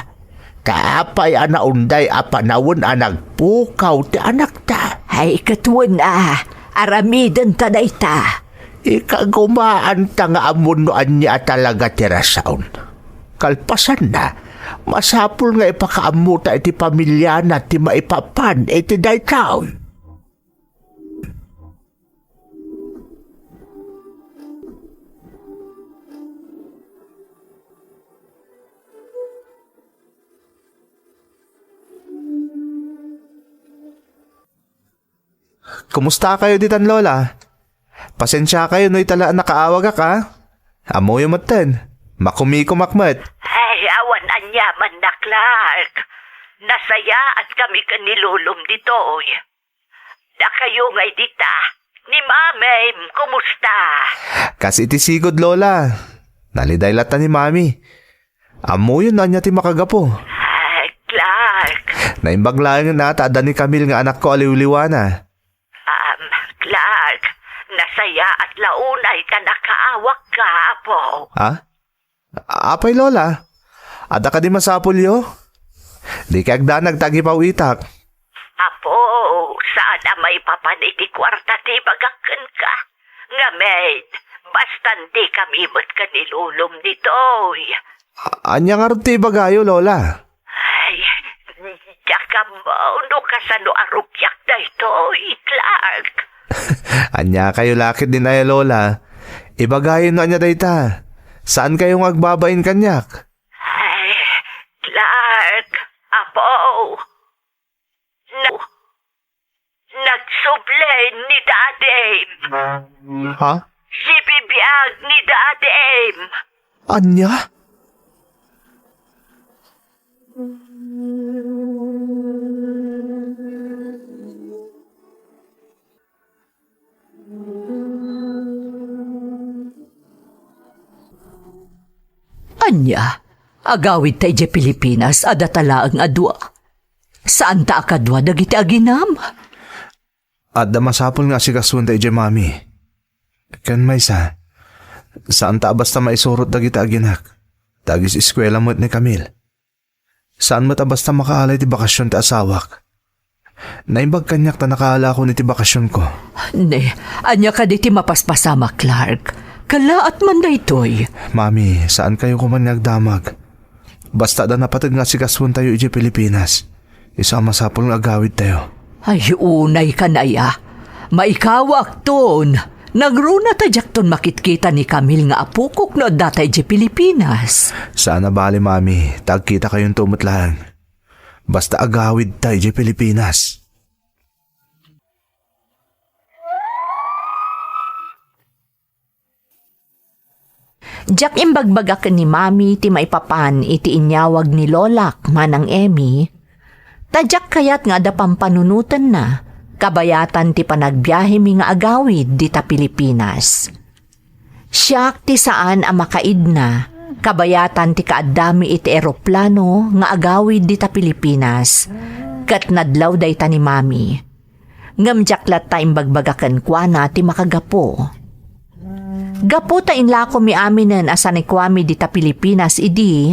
Ta apay a naunday a panawen a nagpukaw ti anakta? Ay, ket wen a, aramidenta dayta. Ikagumaanta nga ammon no ania a talaga ti rason. Kalpasanna, masapul nga ipakaammota iti pamiliana ti maipapan iti daytoy. Kumusta kayo ditan, Lola? Pasensya kayo no ita la nakaawagak, a. Ammoyo metten, makumikumak met. Ay, awan aniamanna, Clark. Nasayaatkami ken ni Lolom ditoy. Dakayo ngay dita, ni Mamim, kumusta? Kas iti sigud, Lola. Naliday latta ni Mami. Ammoyon no ania ti makagapu. Ah, Clark. Naimbag laeng a ta adda ni Camille nga anakko a liwliwana. Um, Clark, nasayaat la unay ta nakaawakka, Apo. Ha? Apay, Lola? Adda kadi masapulyo? Dikay agdanag ta agipaw-itak. Apo, saan a maipapan iti kuarta ti ibagak kenka. Ngamin, basta dikami met ken ni Lolom ditoy. A-, ania ngarud ti ibagayo, Lola? Ay, diak ammo no kasano a rugiak daytoy, Clark. Ania kayo la ketdin aya, Lola? Ibagayo no ania dayta. Saan kayo nga agbabain kaniak? Ay, Clark, Apo. Na-, nagsubli ni Dadim. Ha? Sibibiag ni Dadim. Ania? Ania? Agawidta idiay Pilipinas a data laeng a dua. Saanta a kadua dagiti aginam? Adda masapul nga asikasuenta idiay Mami. Ken maysa, saanta a basta maisurot dagiti aginak. Ta agis-eskuela met ni Camille. Saan met a basta makaalay ti bakasion ti asawak. Naimbag kaniak ta nakaalakon iti bakasionko. Ne, ania kadi ti mapaspasamak, Clark? Kalaat man daytoy. Mami, saan kayo koman nga agdamag. Basta adda napateg nga asikasuentayo idiay Pilipinas. Isu a masapul nga agawidtayo. Ay, unay kan aya. Maikawakton. Nangruna ta diakton makitkita ni Camille nga apokok no addata idiay Pilipinas. Saan a bale, Mami, ta agkitakayonto met laeng. Basta agawidta idiay Pilipinas. Diak imbagbaga ken ni Mami ti maipapan iti inyawag ni Lolak, Manang Emmy, ta diak kayat nga adda pampanunotenna, kabayatan ti panagbiahemi nga agawid dita Pilipinas. Siak ti saan a makaidna, kabayatan ti kaaddami iti eroplano nga agawid dita Pilipinas, ket nadlaw dayta ni Mami. Ngem diak latta imbagbaga kenkuana ti makagapu. Gapu ta inlakomi aminen a sanikuami dita Pilipinas idi,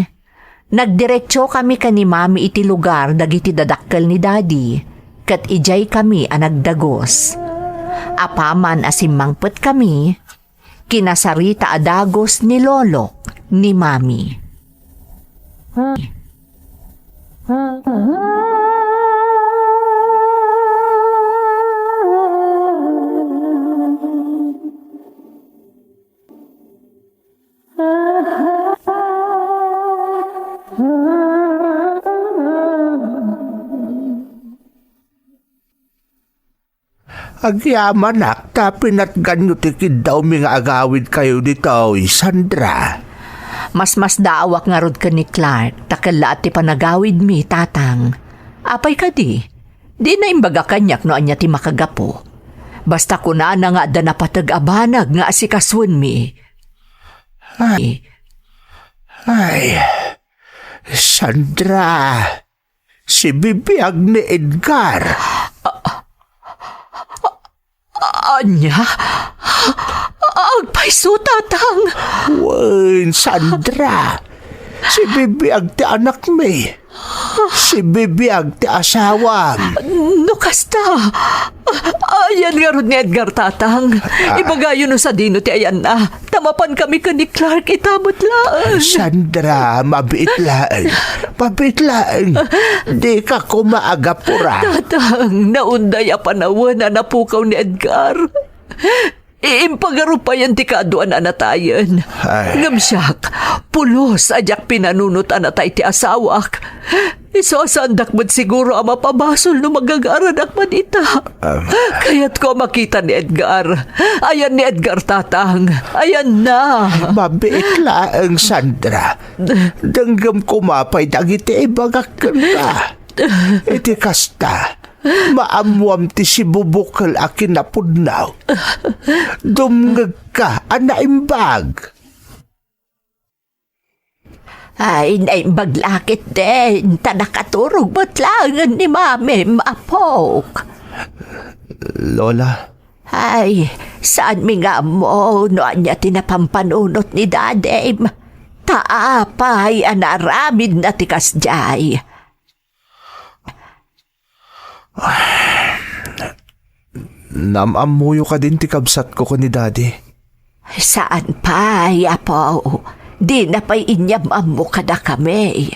nagdiretsokami ken ni Mami iti lugar dagiti dadakkel ni Daddy, ket idiaykami a nagdagus. Apaman a simmangpetkami, kinasarita a dagus ni Lolok ni Mami. Agyamanak ta pinatganyo ti kiddawmi nga agawidkayo ditoy, Sandra. Masmasdaawak ngarud ken ni Clark ta kellaat ti panagawidmi, Tatang. Apay kadi? Dina imbaga kaniak no ania ti makagapu. Basta kunana nga adda napateg a banag nga asikasuenmi. Ay. Ay. Sandra. Sibibiag ni Edgar. Ania? Agpayso, Tatang! Wen, Sandra. Sibibiag ti anakmi. Sibibiag ti asawam. No kasta, ayan ngarud ni Edgar, Tatang. Ah. Ibagayo no sadino ti ayanna. Ta mapankami ken ni Clark ita met laeng. Sandra, mabiit laeng. Mabiit laeng. Dika koma agapura. Tatang, naunday a panawen a napukaw ni Edgar. Impagarupayan ti kaaduan a natayen. Ay. Ngem siak, pulos a diak pinanunot a natay ti asawak. Isu a saandak met siguro a mapabasol no magagaranak man ita. Um, kayatko a makita ni Edgar. Ayan ni Edgar, Tatang. Ayanna. Mabiit laeng, Sandra. Denggem koma pay dagiti ibagak kenka. Iti kasta, maammuam ti sibubukel a kinapudno. Dumngegka a naimbag. Ay, naimbag la ketdin, ta nakaturog met laengen ni Mamim, apok. Lola. Ay, saanmi nga ammo no ania ti napampanunot ni Dadim. Ta apay a naaramidna ti kasdiay? Naam-ammoyo kadin ti kabsatko ken ni Daddy? Saan pay, Apo. Dina pay inyam-ammo kadakami.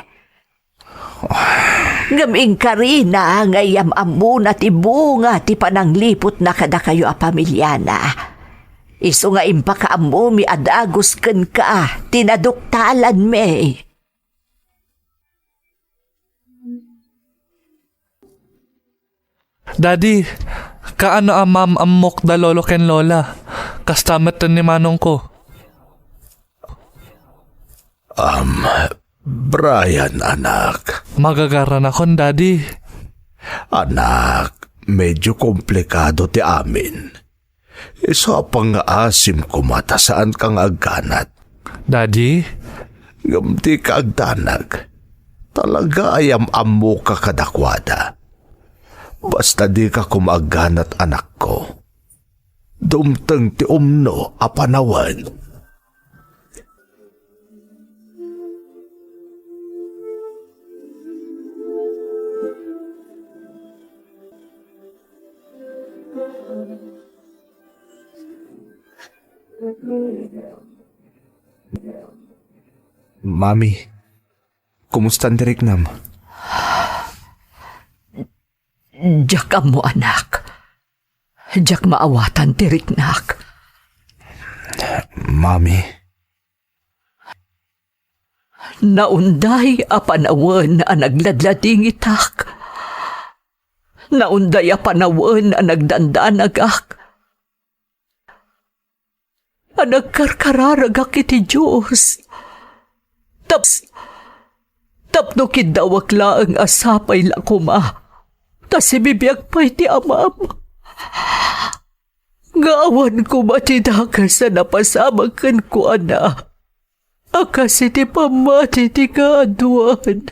Ngem inkarina nga iyam-ammona ti bunga ti panangliputna kadakayo a pamiliana. Isu nga impakaammomi a dagus kenka ti naduktalanmi. Daddy, kaano a maam-ammok da lolo ken lola? Kasta met ni manongko. Am, Brian, anak. Magagaranakon, Daddy. Anak, medyo komplikado ti amin. Isu a pangngaasim koma ta saanka nga agganat. Daddy? Ngem dika agdanag. Talaga a iyam-ammoka kadakuada. Basta dika koma agganat, anakko. Dumteng ti umno a panawen. Mami, kumusta ti riknam? Diak ammo, anak. Diak maawatan ti riknak. Mami. Naunday a panawen a nagladladingitak. Naunday a panawen a nagdandanagak. A nagkarkararagak iti Dios. Taps-, tapno kiddawak laeng a sapay la koma ta sibibiag pay ti amam. Nga awan koma ti dakes a napasamak kenkuana a kas iti pammati ti kaaduan.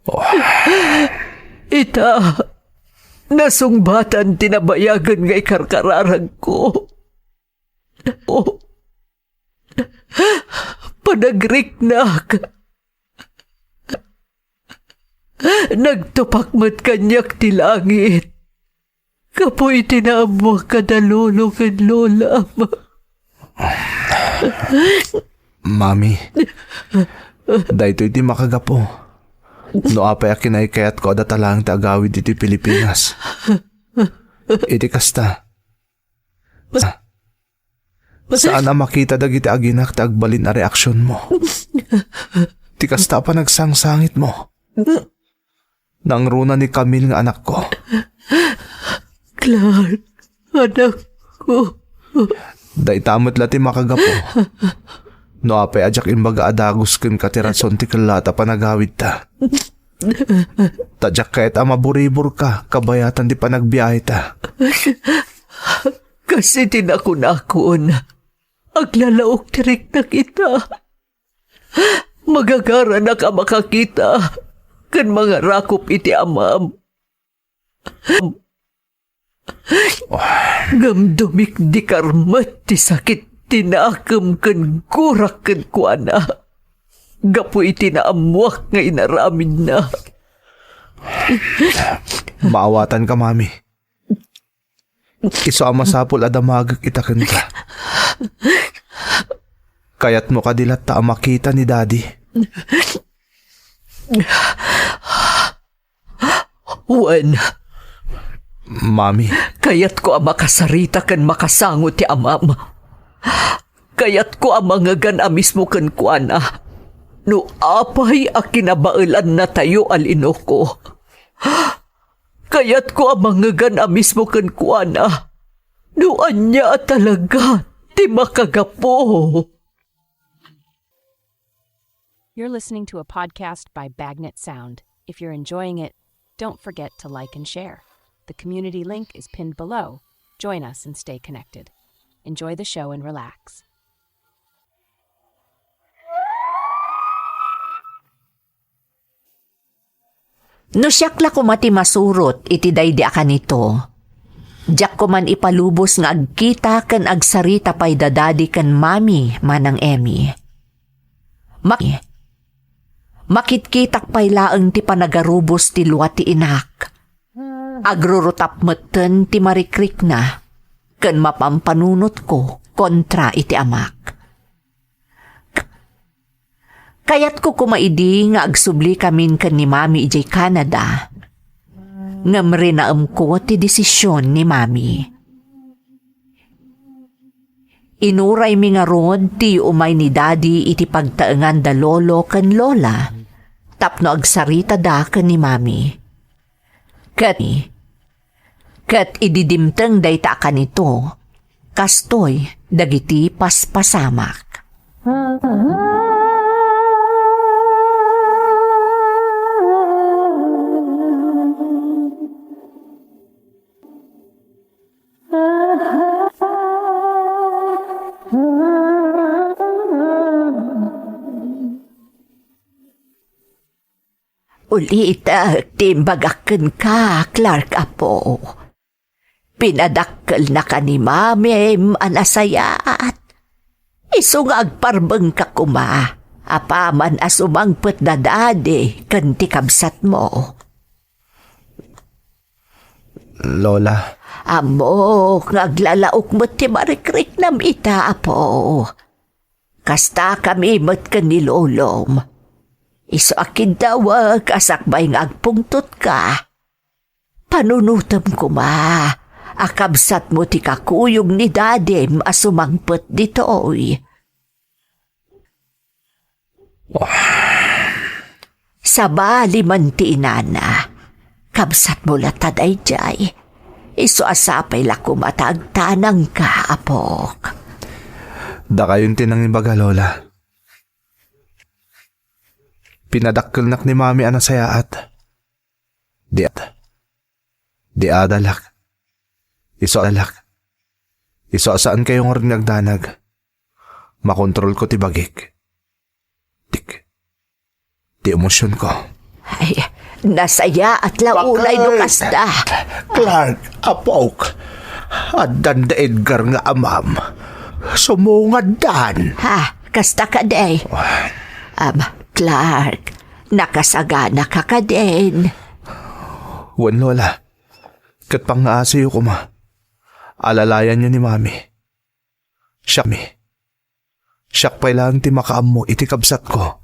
Oh. Ita, nasungbatan ti nabayagen nga ikarkararagko. Oh. Panagriknak. Nagtupak met kaniak ti langit. Gapu iti naammoak kada lolo ken lolam. Mami, daytoy ti makagapu. No apay a kinaykayatko a data laeng ti agawid iti Pilipinas. Iti kasta, saan a makita dagiti aginak ti agbalin a reaksionmo. Ti kasta a panagsangsangitmo. Nangruna ni Camille nga anakko. Clark, anakko. Dayta met la ti makagapu. No apay a diak imbaga a dagus kenka ti rason ti kellat a panagawidta. Ta diak kayat a maburiburka kabayatan ti panagbiaheta. Kas iti nakunakon, aglalaok ti riknak ita. Magagaranak a makakita ken mangarakop iti amam. Ngem dumikdikar met ti sakit ti nakem ken gurak kenkuana gapu iti naammoak nga inaramidna. Maawatanka, Mami. Isu a masapul a damagek ita kenka. Kayatmo kadi latta a makita ni Daddy? Wen. Mami. Kayatko a makasarita ken makasango ti amam. Kayatko a mangngegan a mismo kenkuana no apay a kinabaelannatayo a linuko. Kayatko a mangngegan a mismo kenkuana no ania a talaga ti makagapu. You're listening to a podcast by Bagnet Sound. If you're enjoying it, don't forget to like and share. The community link is pinned below. Join us and stay connected. Enjoy the show and relax. No siak la koma ti masurot iti daydi a kanito, diak koman ipalubos nga agkita ken agsarita pay da Daddy ken Mami, Manang Emmy. Mak-, makitkitak pay laeng ti panagarubos ti lua ti inak. Agrurutap metten ti marikrikna ken mapampanunotko kontra iti amak. Kayatko koma idi nga agsubli kamin ken ni Mami idiay Canada. Ngem rinaemko ti desisyon ni Mami. Inuraymi ngarud ti umay ni Daddy iti pagtaengan da Lolo ken Lola tapno agsaritada ken ni Mami. Ket, ket idi dimteng dayta a kanito, kastoy dagiti paspasamak. Ulitek ti imbagak kenka, Clark, apo. Pinadakkelnaka ni Mamim a nasayaat. Isu nga agparbengka koma, apaman a sumangpet da Daddy ken ti kabsatmo. Lola. Ammok nga aglalaok met ti marikriknam ita, apo. Kastakami met ken ni Lolom. Isu a kiddawek a sakbay nga agpungtotka, panunotem koma a kabsatmo ti kakuyog ni Dadim a sumangpet ditoy. Sabali man ti inana, kabsatmo latta daydiay. Isu a sapay la koma ta agtanangka, apok. Dakayon ti nangibaga, Lola. Pinadakkelnak ni Mami a nasayaat. Di at. Di adalak. Isu adalak. Isu a saan kayo ngarud nga agdanag. Makontrolko ti bagik. Tik. Ti emosyonko. Ay, nasayaat la ulay no kasta. Clark, apok. Addan da Edgar nga amam. Sumungaddan. Ha, kasta kadi? Am, Clark, nakasagana ka kadin? Wen, Lola. Ket pangngaasiyo koma. Alalayanyo ni Mami. Siak mi. Siak pay laeng ti makaammo iti kabsatko.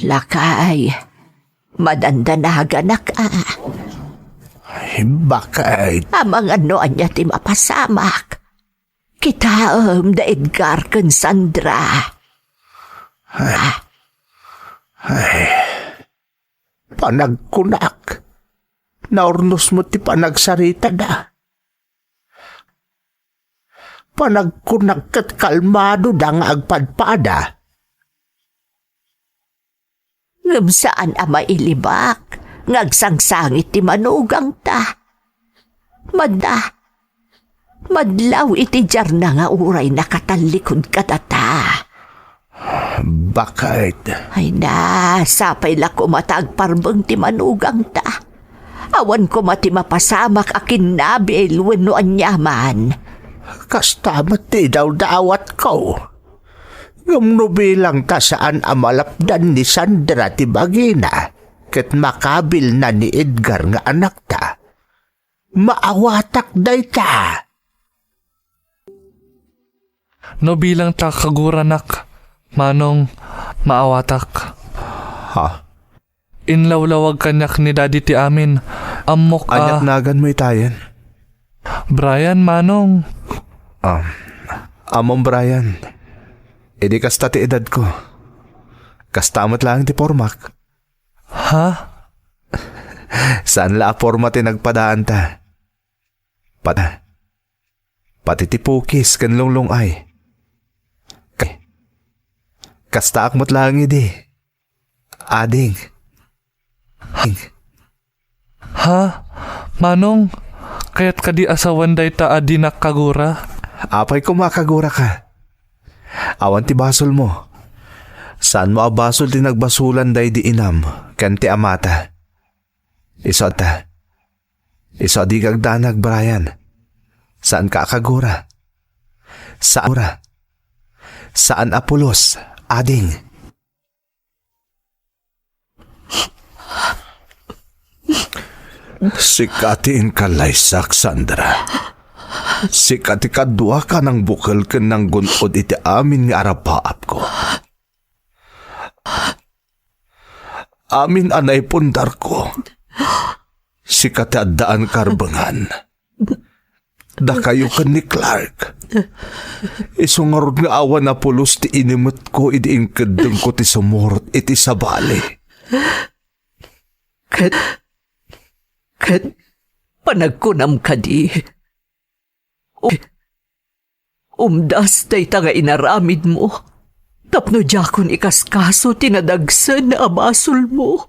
Lakay, madandanaganak a. Ay, bakit? Amangan no ania ti mapasamak. Kitaem da Edgar ken Sandra. Ay. Ay. Panagkunak. Naurnos mo ti panagsaritada. Panagkunak ket kalmadoda nga agpadpada. Ngem saan a mailibak nga agsangsangit ti manugangta. Madda, madlaw iti diarna nga uray nakatallikud kadata. Bakit? Ay na, sapay la koma ta agparbeng ti manugangta. Awan koma ti mapasamak a kinnabil wenno aniaman. Kasta met ti idawdawatko. Ngem no bilang ta saan a malapdan ni Sandra ti bagina ket makabilna ni Edgar nga anakta, maawatak dayta. No bilang ta kaguranak, Manong, maawatak. Ha? Inlawlawag kaniak ni Daddy ti amin. Ammok a... Ania't naganmo itayen? Brian, Manong. Ah. Ammom, Brian, idi kasta ti edadko, kasta met laeng ti pormak. Ha? Saan la a porma ti nagpadaanta. Pat-, pati ti pukis ken lunglung-ay. Ka-, kastaak met laeng idi. Ading. Ha? Manong, kayat kadi a sawen dayta a dinak kagura? Apay koma a kaguraka? Awan ti basolmo. Saanmo a basol ti nagbasolan daydi inam ken ti amata. Isu ta. Isu a dika agdanag, Brian. Saanka a kagura. Saan, saan a pulos, ading. Sika ti inkallaysak, Sandra. Sika ti kaduak a nangbukel ken nanggun-od iti amin nga arapaapko. Amin a naipundarko. Sika ti addaan karbengan. Dakayo ken ni Clark. Isu ngarud nga awan a pulos ti inimetko idi inkeddengko ti sumurot iti sabali. Ket, ket, panagkunam kadi. U-, umdas dayta nga inaramidmo tapno diakon ikaskaso ti nadagsen a basolmo.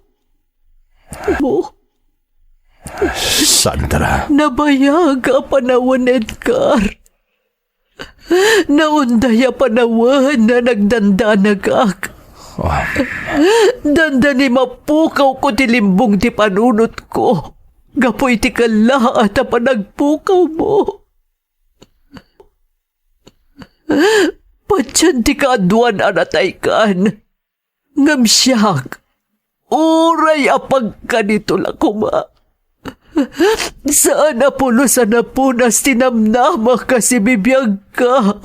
Mo. Sandra. Nabayag a panawen, Edgar. Naunday a panawen a nagdandanagak. Ah. Dandani mapukawko ti limbong ti panunotko gapu iti kellaat a panagpukawmo. Patien ti kaaduan a nataykan. Ngem siak, uray a pagkanito la koma. Saan a pulos a napunas ti namnamak a sibibiagka.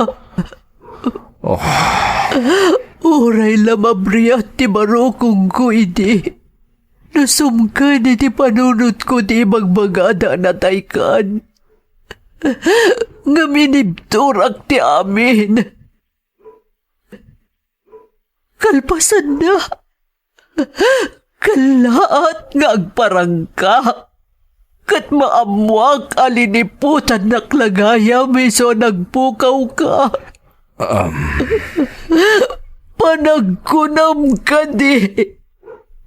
Oh. Uray la mabriat ti barukongko idi. No sumken iti panunotko ti ibagbagada a nataykan. Ngem inibturak ti amin. Kalpasanna, kellaat nga agparangka, ket maammoak a liniputannak la gayam isu a nagpukawka. Um. Panagkunam kadi,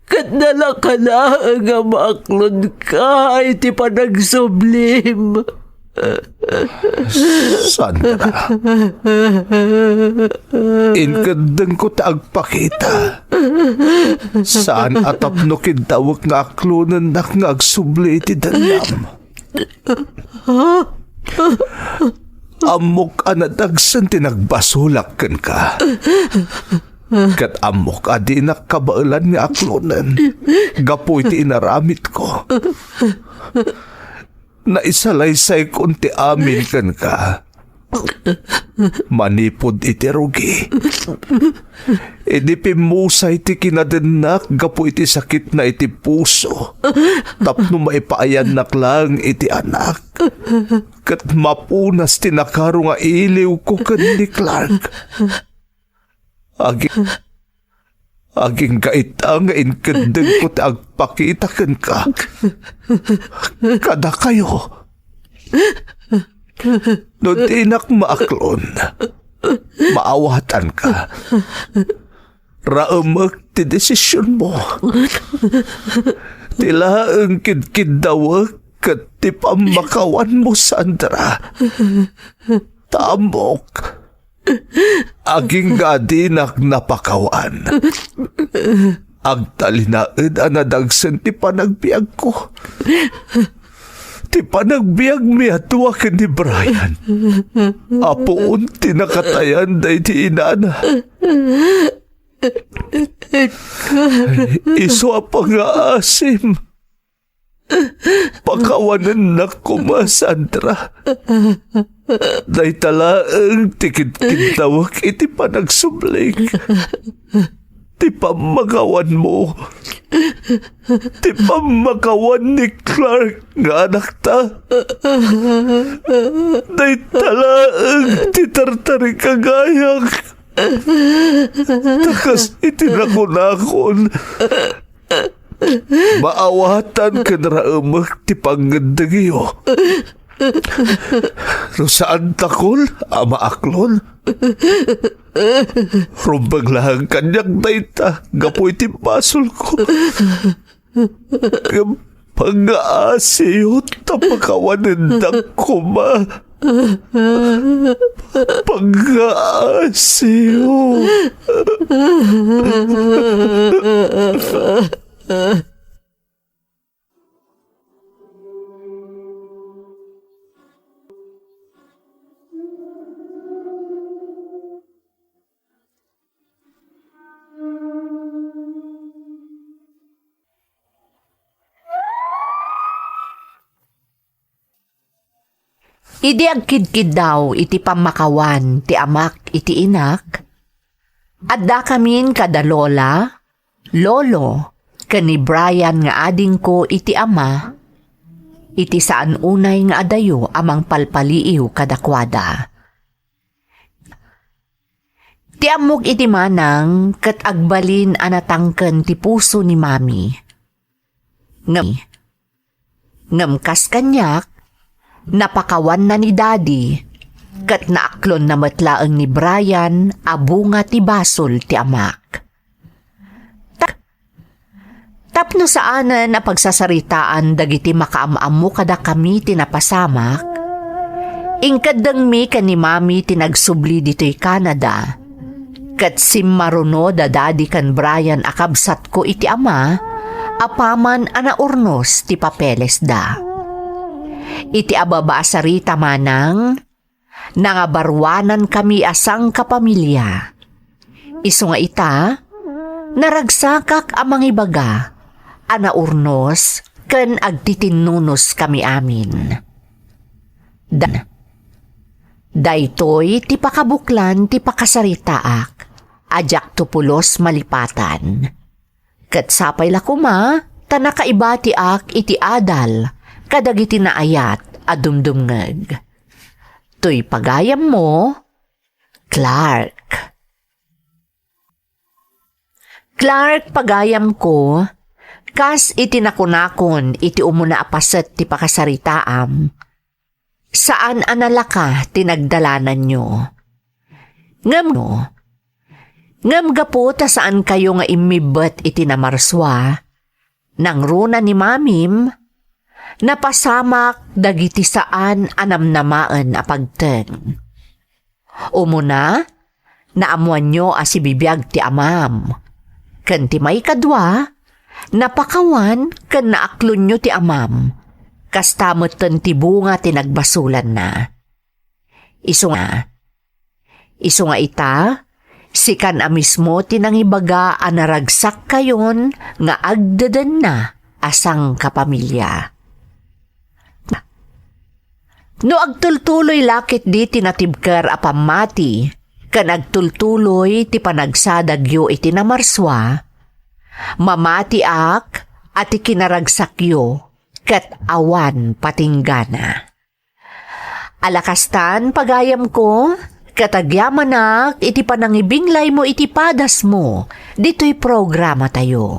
ket nalaka laeng a maaklonka iti panagsublim. Sandra, inkeddengko ti agpakita. Saan a tapno kiddawek nga aklonennak nga agsubli iti dennam. Ammok a nadagsen ti nagbasolak kenka. Ket ammok a dinak kabaelan nga aklonen gapu iti inaramidko. Naisalaysay kon ti amin kenka. Manipud iti rugi, idi pimmusay ti kinadennak gapu iti sakitna iti puso, tapno maipaayannak laeng iti anak, ket mapunas ti nakaro nga iliwko ken ni Clark. Agi-, agingga ita nga inkeddengko ti agpakita kenka kadakayo. No dinak maaklon, maawatanka. Raemek ti desisionmo. Ti laeng kidkiddawek ket ti pammakawanmo, Sandra. Ta ammok, agingga a dinak napakawan. Agtalinaed a nadagsen ti panagbiagko. Ti panagbiagmi a dua ken ni Brian a puon ti nakatayan daydi inana. Isu a pangaasim. Pakawanennak koma, Sandra. Dayta laeng ti kidkiddawek iti panagsublik. ti pammakawanmo. Ti pammakawan ni Clark nga anakta. Dayta laeng ti tartarikagayak. Ta kas iti nakunakon, maawatan ken raemek ti pangngeddengyo. No saan dakol a maaklon, rumbeng laeng kaniak dayta gapu iti basolko. Ngem pangngaasiyo ta pakawanendak koma. Pangngaasiyo. Idi agkidkiddaw iti pammakawan ti amak iti inak, addakamin kada lola, lolo, ken ni Brian nga adingko iti ama, iti saan unay nga adayo a mangpalpaliiw kadakuada. Ti ammok iti manang ket agbalin a natangken ti puso ni Mami. Ngem, ngem kas kaniak, napakawanna ni Daddy, ket naaklonna met laeng ni Brian a bunga ti basol ti amak. Ta-, tapno saanen a pagsasaritaan dagiti makaam-ammo kadakami ti napasamak, inkeddengmi ken ni Mami ti nagsubli ditoy Canada, ket simmaruno da Daddy ken Brian a kabsatko iti ama, apaman a naurnos ti papelesda. Iti ababa a sarita manang, nangabaruanankami a sangkapamilia. Isu nga ita, naragsakak a mangibaga a naurnos ken agtitinnunoskami amin. Dan. Daytoy ti pakabuklan ti pakasaritaak a diakto pulos malipatan. Ket sapay la koma ta nakaibatiak iti adal kadagiti naayat a dumdumngeg. Toy pagayammo, Clark. Clark, pagayamko, kas iti nakunakon iti umuna a paset ti pakasaritaam, saan a nalaka ti nagdalananyo. Ngem no, ngem gapu ta saankayo nga immibbet iti namarsua, nangruna ni Mamim, napasamak dagiti saan a namnamaen a pagteng. Umuna, naammoanyo a sibibiag ti amam. Ken ti maikadua, napakawan ken naaklonyo ti amam. Kasta metten ti bunga ti nagbasolanna. Isu nga, isu nga ita, sikan a mismo ti nangibaga a naragsakkayon nga agdedenna a sangkapamilia. No agtultuloy la ketdi ti natibker a pammati ken agtultuloy ti panagsadagyo iti namarsua, mamatiak a ti kinaragsakyo ket awan patinggana. Ala kastan, pagayamko, ket agyamanak iti panangibinglaymo iti padasmo ditoy programatayo.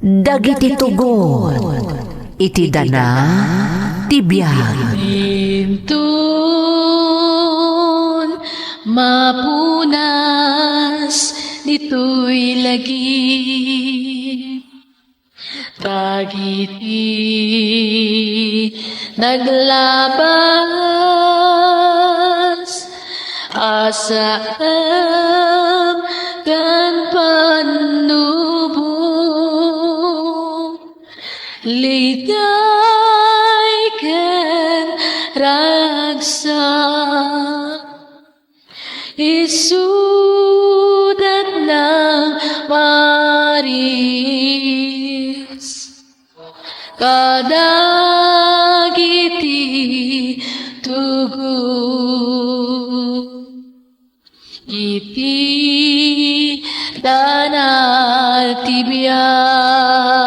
Dagiti tugon iti dana ti biag. Intun mapunas ditoy lagi. Dagiti naglabas a saem ken pannubo, liday ken ragsak. Isudat nang Maris kadagiti tugon. iti danal ti biag.